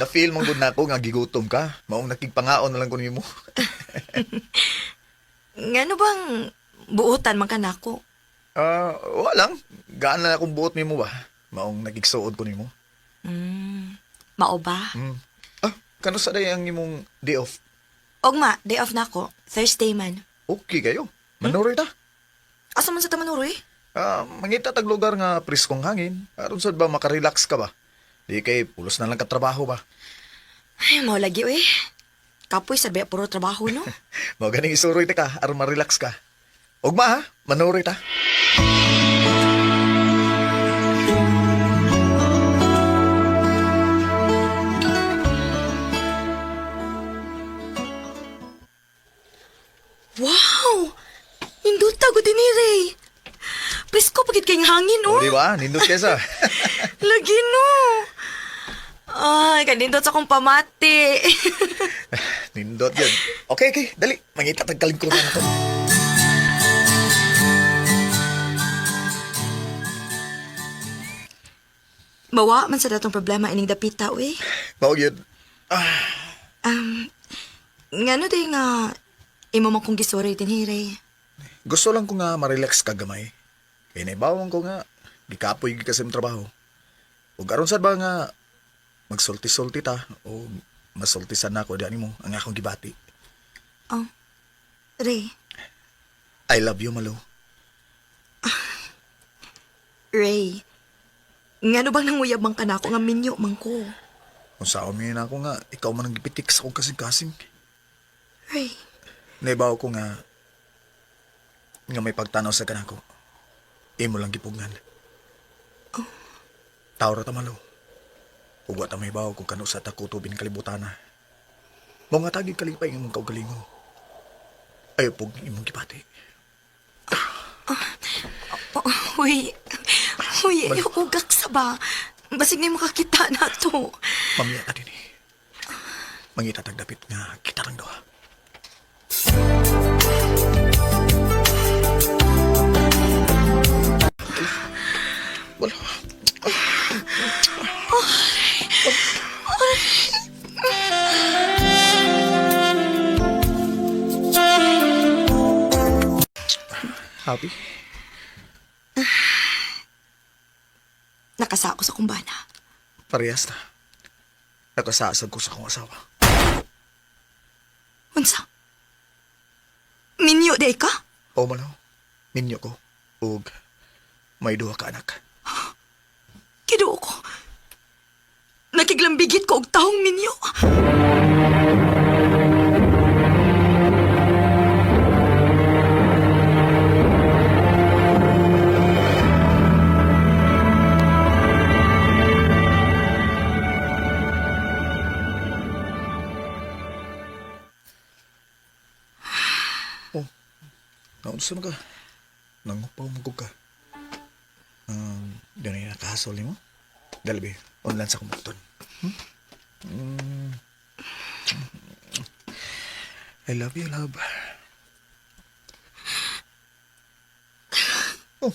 Na-feel man gud nako nga gigutom ka. Maong nakigpangaon na lang ko nimo. Ngano bang buotan man ka nako? Ah, wala lang. Gaan lang akong buot nimo ba. Maong nakigsuod ko nimo. Mao ba? Mm. Ah, kano sa day ang imong day off? Ogma, day off na ako. Thursday man. Okay kayo. Manuroy ta. Asa man sa Tamanuroy? Ah, mangita tag lugar nga preskong hangin. Aron sad ba makarelax ka ba? Di kay pulos na lang katrabaho ba. Ay, mao lagi oy. Kapoy sa ba puro trabaho no? Mao ganing isuroy ta ka aron ma-relax ka. Ugma ha, manuroy ta. Wow! Nindot ko din ni Ray. Presko pagit kayong hangin, oh. O, di ba? Nindot kaysa. Lagi no. Ay, kanindot sa akong pamati. Nindot yun. Okay, okay. Dali. Mangita tag kalingkuran na to. Mawa man sa datong problema ining dapita, uy. Mao gyud. Um, ngano day nga imo man kong gisuroy din hi, Ray. Gusto lang ko nga ma-relax ka gamay. Kay naibawang ko nga gikapoy gyud ka sa imong trabaho. Ug aron sad ba nga magsulti-sulti ta o masultisan na ako di mo ang akong gibati. Oh, Ray. I love you, Malo. Ray. Ngano bang nanguyab man ka na ako nga minyo man ko? Kung saan mo yun ako nga, ikaw man ang gipitik sa akong kasing-kasing. Ray. Naibaw ko nga, nga may pagtanaw sa kanako. Imo lang gipugnan. Oh. Tao ra ta malo. Ug wa ta may baw kung kano sa takutubin kalibutan na. Mao nga tagig kalipay imong kaugalingon. Ay pug imong gibati. Oh, uy. Uy, ayoko gaksa ba? Basig na yung makakita na to. Pamilya ta dinhi. Mangita tag dapit nga kita lang duha. Wala. Happy? Nakasako sa kumbana. Parehas na. Nakasaasag ko sa akong asawa. Unsa? Minyo day ka? O malaw, minyo ko. Ug may duha ka anak. Kiduo ko. Nakiglambigit ko og taong minyo. Oh, naunsa man ka? Nangupaw mo ka. Doon na nakahasol nimo? Dali ba, online sa kumukton. Hmm? Mm. I love you, love. Oh,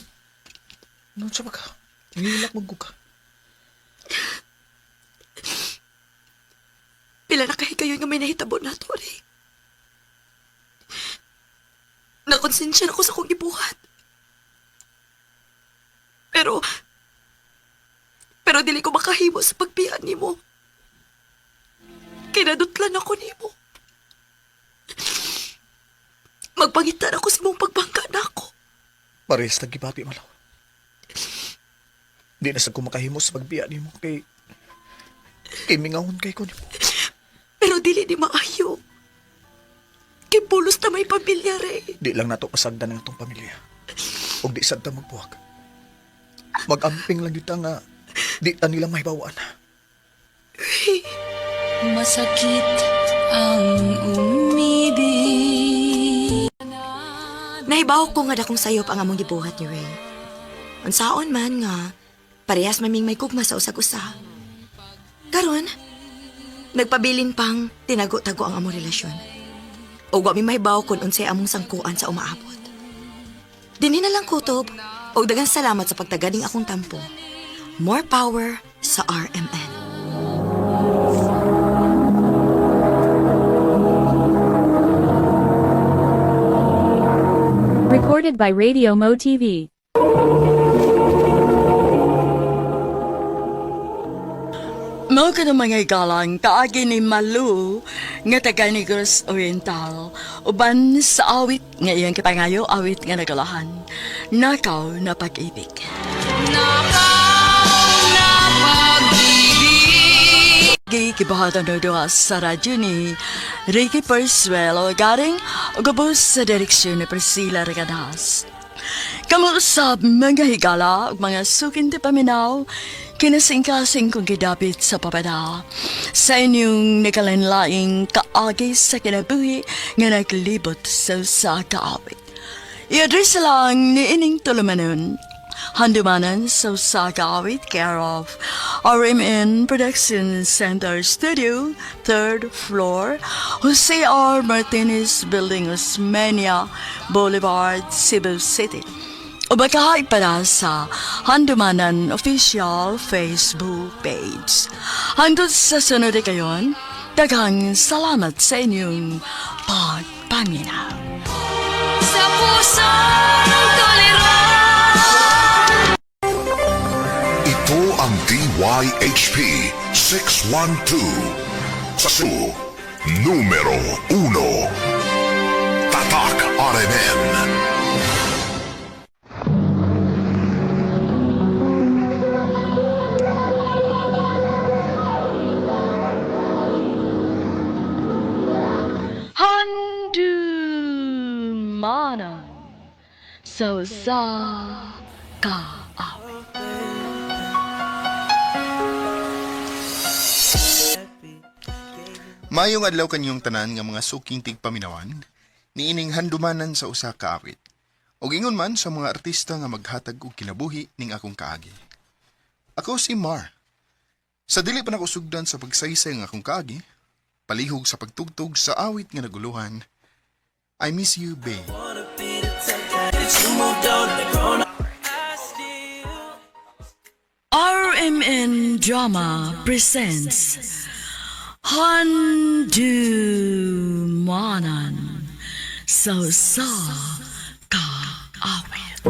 naunsa ba ka? Ngilak mo ka. Pila na kayo nga may nahitabo na to, Ray. Nakonsensya na ko sa akong gibuhat. Pero, pero dili ko makahimo sa pagbiyan nimo. Kinadutlan ako nimo. Magpangitan ako sa mong pagbangka na ako. Parehas tagibati malaw. Di na sa kumakahimo sa pagbiya nimo kay kay mingahon kay ko nimo. Pero dili ni maayo. Kay pulos na may pamilya, Ray. Di lang nato pasagdan ang atong pamilya. Ug di sad ta magbuwag. Magamping lang gyud ta nga Di ta nila mahibawaan. Ray. Masakit ang umibig. Nahibaw ko nga dakong sayop ang among gibuhat ni Ray. Unsaon man nga, parehas maming may gugma sa usag-usa. Karon, nagpabilin pang tinago-tago ang among relasyon. Ug wa mi mahibaw kung unsay among sangkuan sa umaabot. Dinhi na lang kutob, ug daghang salamat sa pagtaganing akong tampo. More power sa RMN. Recorded by Radio Mo TV. Mao ka ng mga igalang kaagi ni Malu nga taga Negros Oriental uban sa awit nga iyang kipangayo awit nga nagalahan nakaw na pag-ibig. Gikibuhatan na duha sa radyo ni Ricky Persuelo garing gubos sa direksyon ni Priscilla Regadas. Kamu usab mga higala ug mga sukin ti paminaw, kinasingkasing kong gidapit sa papada. Sa inyong nakalanlaing kaagi sa kinabuhi nga naglibot sa usa ka awit. I-address lang ni ining tulumanon. Handumanan sa usa ka awit, care of RMN Production Center Studio, third floor, Jose R. Martinez Building, Osmeña Boulevard, Cebu City. O baka pala sa Handumanan Official Facebook page. Hangtod sa sunod kayon, daghang salamat sa inyong pagpaminaw. Sa pusong tolerant. Ito ang DYHP 612 sa Cebu, numero 1. Tatak RMN. Handumanan sa usa ka awit. Mayong adlaw kanyong tanan nga mga suking tigpaminawan, niining handumanan sa usa ka awit. Og ingon man sa mga artista nga maghatag og kinabuhi ning akong kaagi. Ako si Mar. Sa dili pa nako sugdan sa pagsaysay ng akong kaagi, palihog sa pagtugtog sa awit nga naguluhan, I miss you, babe. RMN Drama presents Handumanan sa usa ka awit.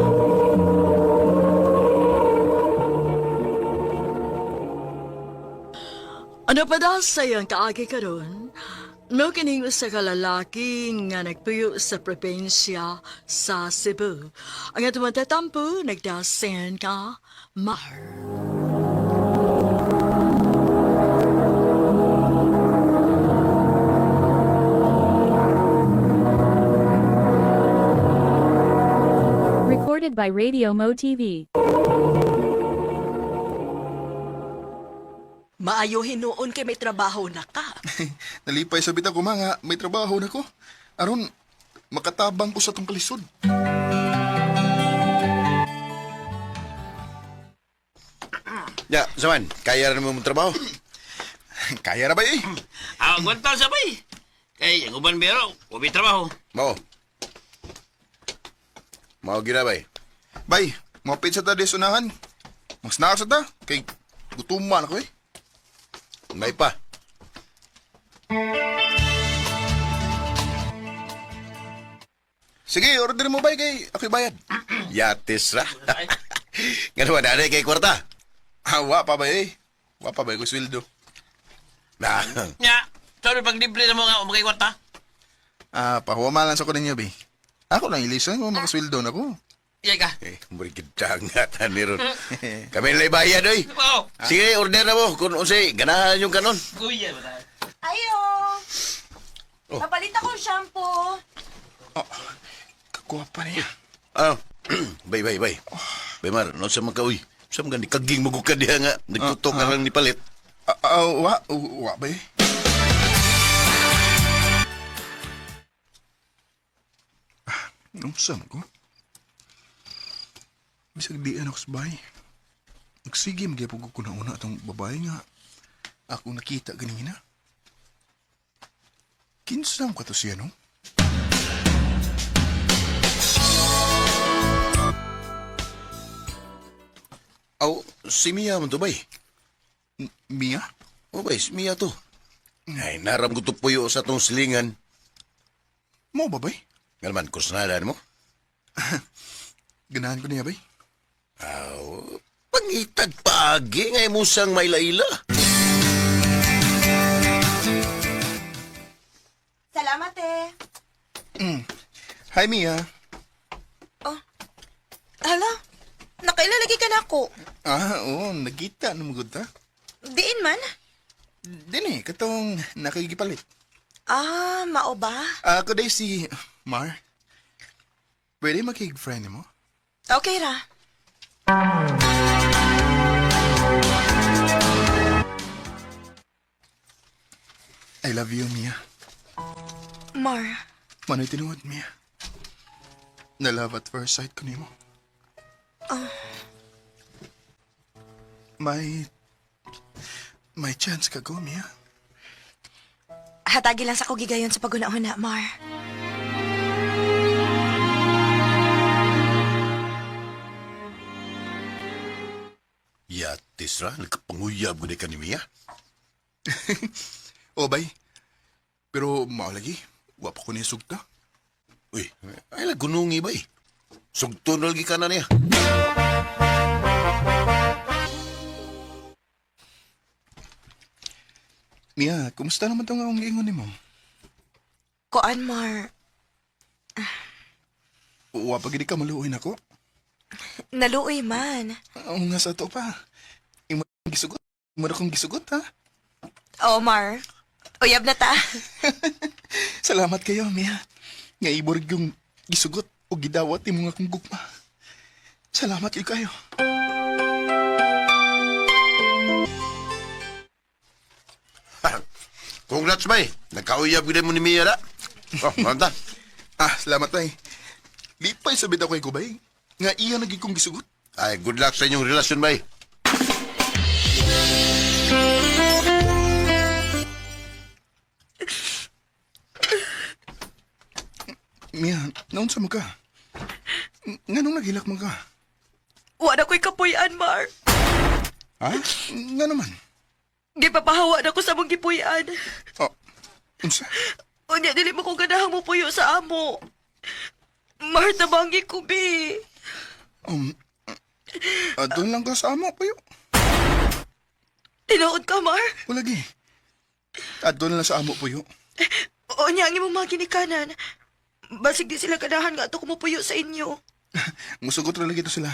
Ano pa daw sa iyang kaagi karon? Mao kining usa ka lalaki nga nagpuyo sa probinsya sa Cebu. Ang atong tatampo nagdasen ka Mar. Recorded by Radio Mo TV. Maayo hinuon kay may trabaho na ka. Nalipay sa bitaw ko mga may trabaho na ko. Aron makatabang ko sa tong kalisod. Ya, Saman, kaya rin mo mong trabaho. Kaya ra ba eh? Ah, kwenta sabay. Kay ang uban bero, wa may trabaho. Mao. Mao ginabay. Bay, mapit sa ta des unahan. Magsnaak sa ta kay gutuman ako eh. May pa. Sige, order mo bay kay ako'y bayad. Yatis ra. Nga naman, nanay kay kwarta. Ah, wa pa bay eh. Wa pa bay ko sweldo. Na. Nya, sorry pag libre na mo nga umakay kwarta. Ah, pahuwa lang sa ko ninyo bay. Ako lang ilisan ko makasweldo na ko. Iya ka. Eh, murigid nga ni ron. Kami nila'y bayad, oy. Oo. Sige, order na mo. Kung unsay, ganahan yung kanon. Kuya ba tayo? Ayo! Oh. Papalit akong shampoo. Kakuha pa niya. Ano? Bay, bay, bay. Bay, Mar, no sa makaoy. Sa mga ni kaging mo ka diha nga. Nagtutok ka lang ni palit. Wa, wa ba eh? Ah, unsa man ko? Bisag di ako sa bahay. Nagsige, magyapog ko na una atong babae nga. Ako nakita ganina. Kinsa man ka to siya, no? Aw, si Mia man to bay. Mia? O bay, si Mia to. Ay, naram ko to puyo sa tong silingan. Mo ba, bay? Nga naman, kusnadan mo. Ganahan ko niya, bay. Aw, pangitag paagi nga mo siyang maylaila. Salamat eh. Hi, Mia. Hala, nakailalagay ka na ako. Ah, oo, nagkita na magod ta. Diin man. Dini, katong nakikipalit. Ah, mao ba? Ako day si Mar. Pwede makig-friend mo? Okay ra. I love you, Mia. Mar, Manoy tinuod, Mia. Na love at first sight ko nimo. Oh. May... May chance ka go, Mia. Hatagi lang sa kugigayon sa pagunahon na, Mar. Yatis ra, nagkapanguyab ko ka ni Mia. O, bay. Pero mao lagi, wa pa ko niya sugta. Uy, ay la gunungi bay. Sugto na lagi ka na niya. Mia, kumusta naman tong akong giingon nimo? Kuan, Mar. Wa pa gid ka maluoy nako. Naluoy man. Oo nga sa to pa. Imo akong gisugot. Imo na akong gisugot, ha? Oh, Mar. Uyab na ta. Salamat kayo, Mia. Nga iborg yung gisugot o gidawat imo nga akong gugma. Salamat kayo kayo. Congrats bay. Nagkauyab ko mo ni Mia na. Oh, manta. Ah, salamat tay. Lipay sa bitaw kay Gubay. Nga iya naging kong gisugot. Ay, good luck sa inyong relasyon bay. Mia, naunsa mo ka? Nga nung naghilak mo ka? Wala ko'y kapuy-an, Mar. Ha? Nga naman. Gipapahawa na ko sa mong gipuy-an. Oh, unsa? Unya, dili mo ko ganahang mupuyo sa amo. Mar, tabangi ko, bi. Doon lang ka sa amo, payo. Tinuod ka, Mar. Walagi. At doon lang sa amo, puyo. Unya, ang imong mga ginikanan. Basig di sila ganahan nga ato kumupuyo sa inyo. Musugot ra lagi to sila.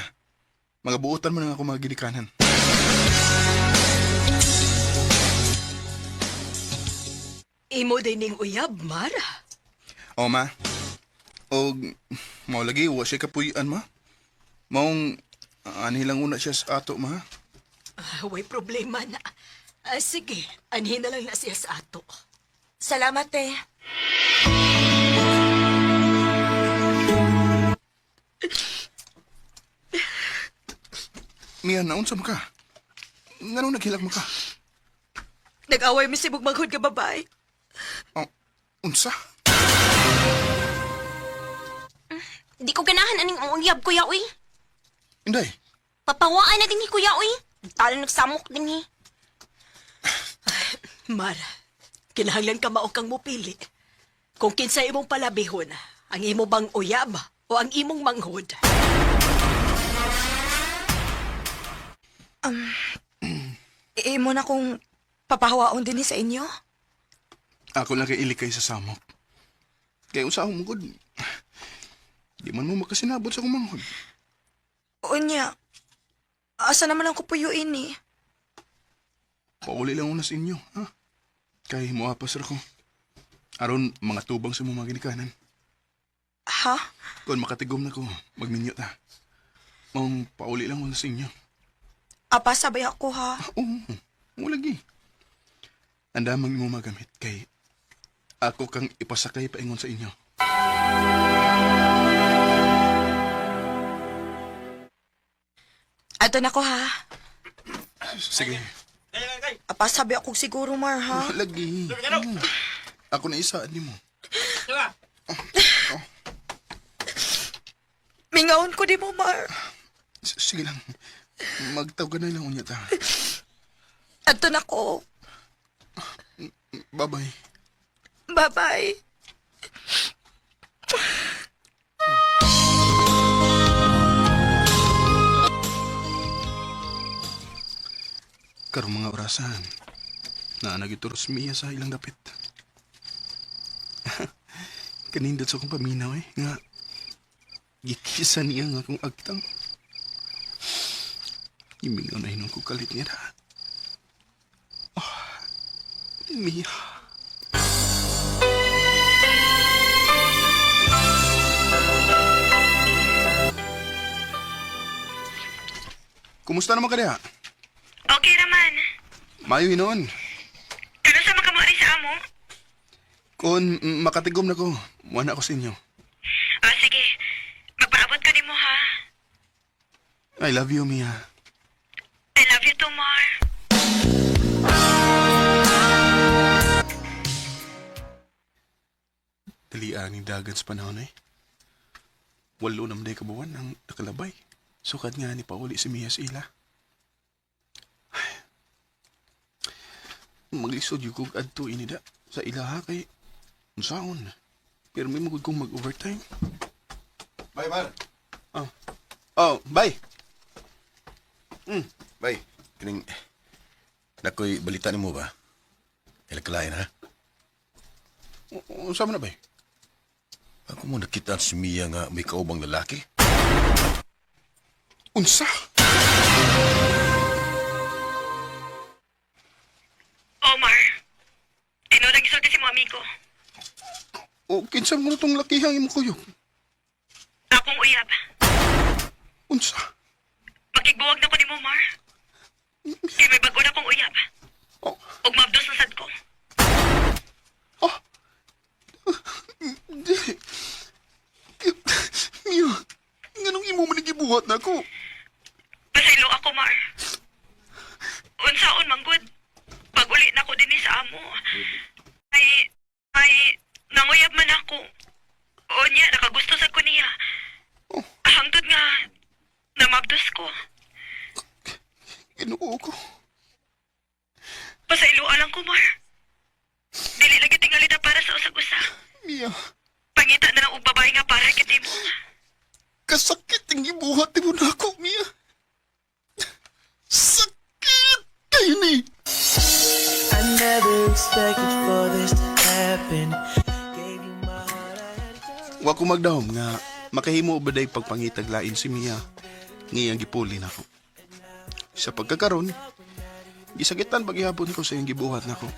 Mga buotan mo na ako mga ginikanan. Imo day ning uyab, Mar. O, ma. O, mao lagi, wa siya kapuyan, ma. Maong, anhi lang una siya sa ato, ma. Ah, way problema na. Ah, sige, anhin na lang na siya sa ato. Salamat eh. Mia, naunsa mo ka? Nganong naghilak mo ka? Nag-away mi sibog maghod ka babae. Oh, unsa? Di ko ganahan aning uyab, kuya, uy. Inday, Papawaan na din ni kuya, uy. Talo nagsamok din eh. Mar, kinahanglan ka mao kang mupili. Kung kinsa imong palabihon, ang imo bang uyab o ang imong manghod. Imo na kong papahawaon din ni sa inyo. ako lang kay ilikay sa samok. Kaya unsa akong mugod. Di man mo makasinabot sa kumanghod. Unya, asa naman ang kupuyuin eh. Pauli lang una sa inyo, ha? Kay moapas ra ko. Aron mga tubang sa mga ginikanan. Ha? Kung makatigom na ko, magminyo ta. Maong pauli lang una sa inyo. Apa, sabay ako ha. Oo, mo lagi. Andamang imo magamit kay ako kang ipasakay paingon sa inyo. Ato na ko ha. Sige. Apa, sabi ako siguro, Mar, ha? Lagi. Ako na isa nimo. Mingaon ko di mo, Mar. Sige lang. Magtawag ka na lang unya ta. Ato na ko. Bye-bye. Bye-bye. Karong mga orasan, naa nagituros Mia sa ilang dapit. Kanindot sa akong paminaw eh, nga gikisa niya nga akong agtang. Imingaw na hinong ko kalit niya na. Oh, Mia. Kumusta naman ka diha? Okay naman. Mayo hinoon. Kano sa makamuari sa amo? Kung makatigom na ko, muana ako sa inyo. Ah, sige. Magpaabot ko nimo ha. I love you, Mia. I love you too, Mar. Dalian ni dagan sa panahon eh. 8 na ka buwan ang nakalabay. Sukad nga ni pauli si Mia sa ila. Ay. Maglisod yung kog adto inida sa ilaha kay unsaon. Pero may magud kong mag-overtime. Bye, Mar. Oh. Oh, bye. Bye. Kining nakoy balita nimo ba? Ilakalain ha? Unsa man na bay? Ako mo nakita si Mia nga may kaubang lalaki. Unsa? Omar. Tinuod ang gisulti si mo amigo. O kinsa mo na tong lakihang imong kuyog? Akong uyab. Unsa? Makigbuwag na ko nimo, Mar. Kay may bag-o na kong uyab. Oh. Ug mabdos na sad ko. Oh. Di. Mia, nganong imo man gibuhat na ako? Pasaylo ako, Mar. Unsaon man gud. Pag uli na ko dinhi sa amo. Ay ay nanguyab man ako. O niya nakagusto sa ko niya. Oh. Hangtod nga namabdos ko. Ginoo ko. Pasaylo lang ko, Mar. Dili lagi tingali ta para sa usag-usa. Mia, Pangita na lang og babae nga para kit nimo. kasakit ang gibuhat nimo nako, Mia. Sakit kayo ni. I never expected for this to happen. Wa ko magdahom nga makahimo ba day pagpangitag lain si Mia ngiyang gipuli nako. Sa pagkakaron, gisakitan paghihapon ko sa iyang gibuhat nako.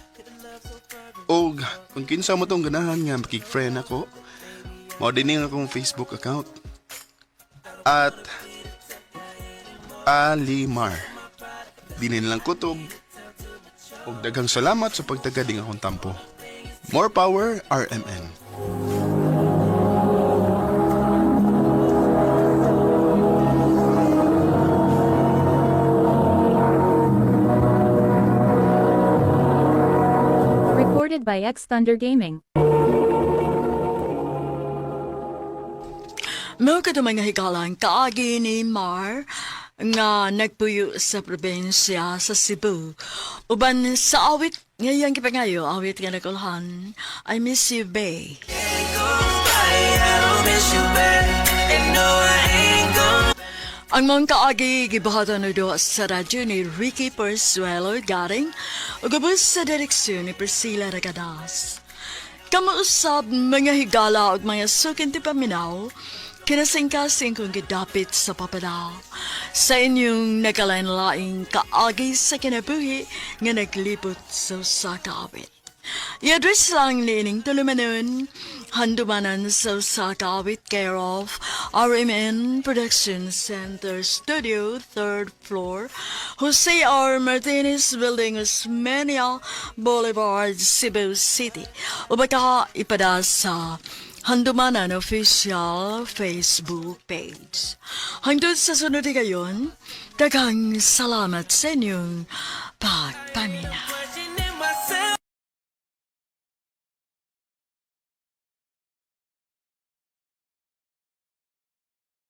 Og kung kinsa mo tong ganahan nga makig-friend ako, mao din ang akong Facebook account at Alimar. Dinin lang kutob. Og daghang salamat sa pagtagading akong tampo. More power, RMN. Recorded by X Thunder Gaming. Mao kadto mga higalang kaagi ni Mar nga nagpuyo sa probinsya sa Cebu. Uban sa awit ngayang gipangayo awit nga nakulhan I miss you, Bay. I miss you, babe. And no, I ain't gonna. Ang mga kaagi gibuhatan na do sa radyo ni Ricky Persuelo Garing ug ubos sa direksyon ni Priscilla Ragadas. Kamausab mga higala ug mga sukin ti paminaw, kinasingkasing kong gidapit sa papada. Sa inyong nagkalain-laing kaagi sa kinabuhi nga naglibot sa usa ka awit. I-address lang niining tulumanon, handumanan sa usa ka awit care of RMN Production Center Studio, 3rd floor, Jose R. Martinez Building, Osmeña Boulevard, Cebu City. O baka ipada sa Handumanan Official Facebook page. Hangtod sa sunod gayon, daghang salamat sa inyong pagpaminaw.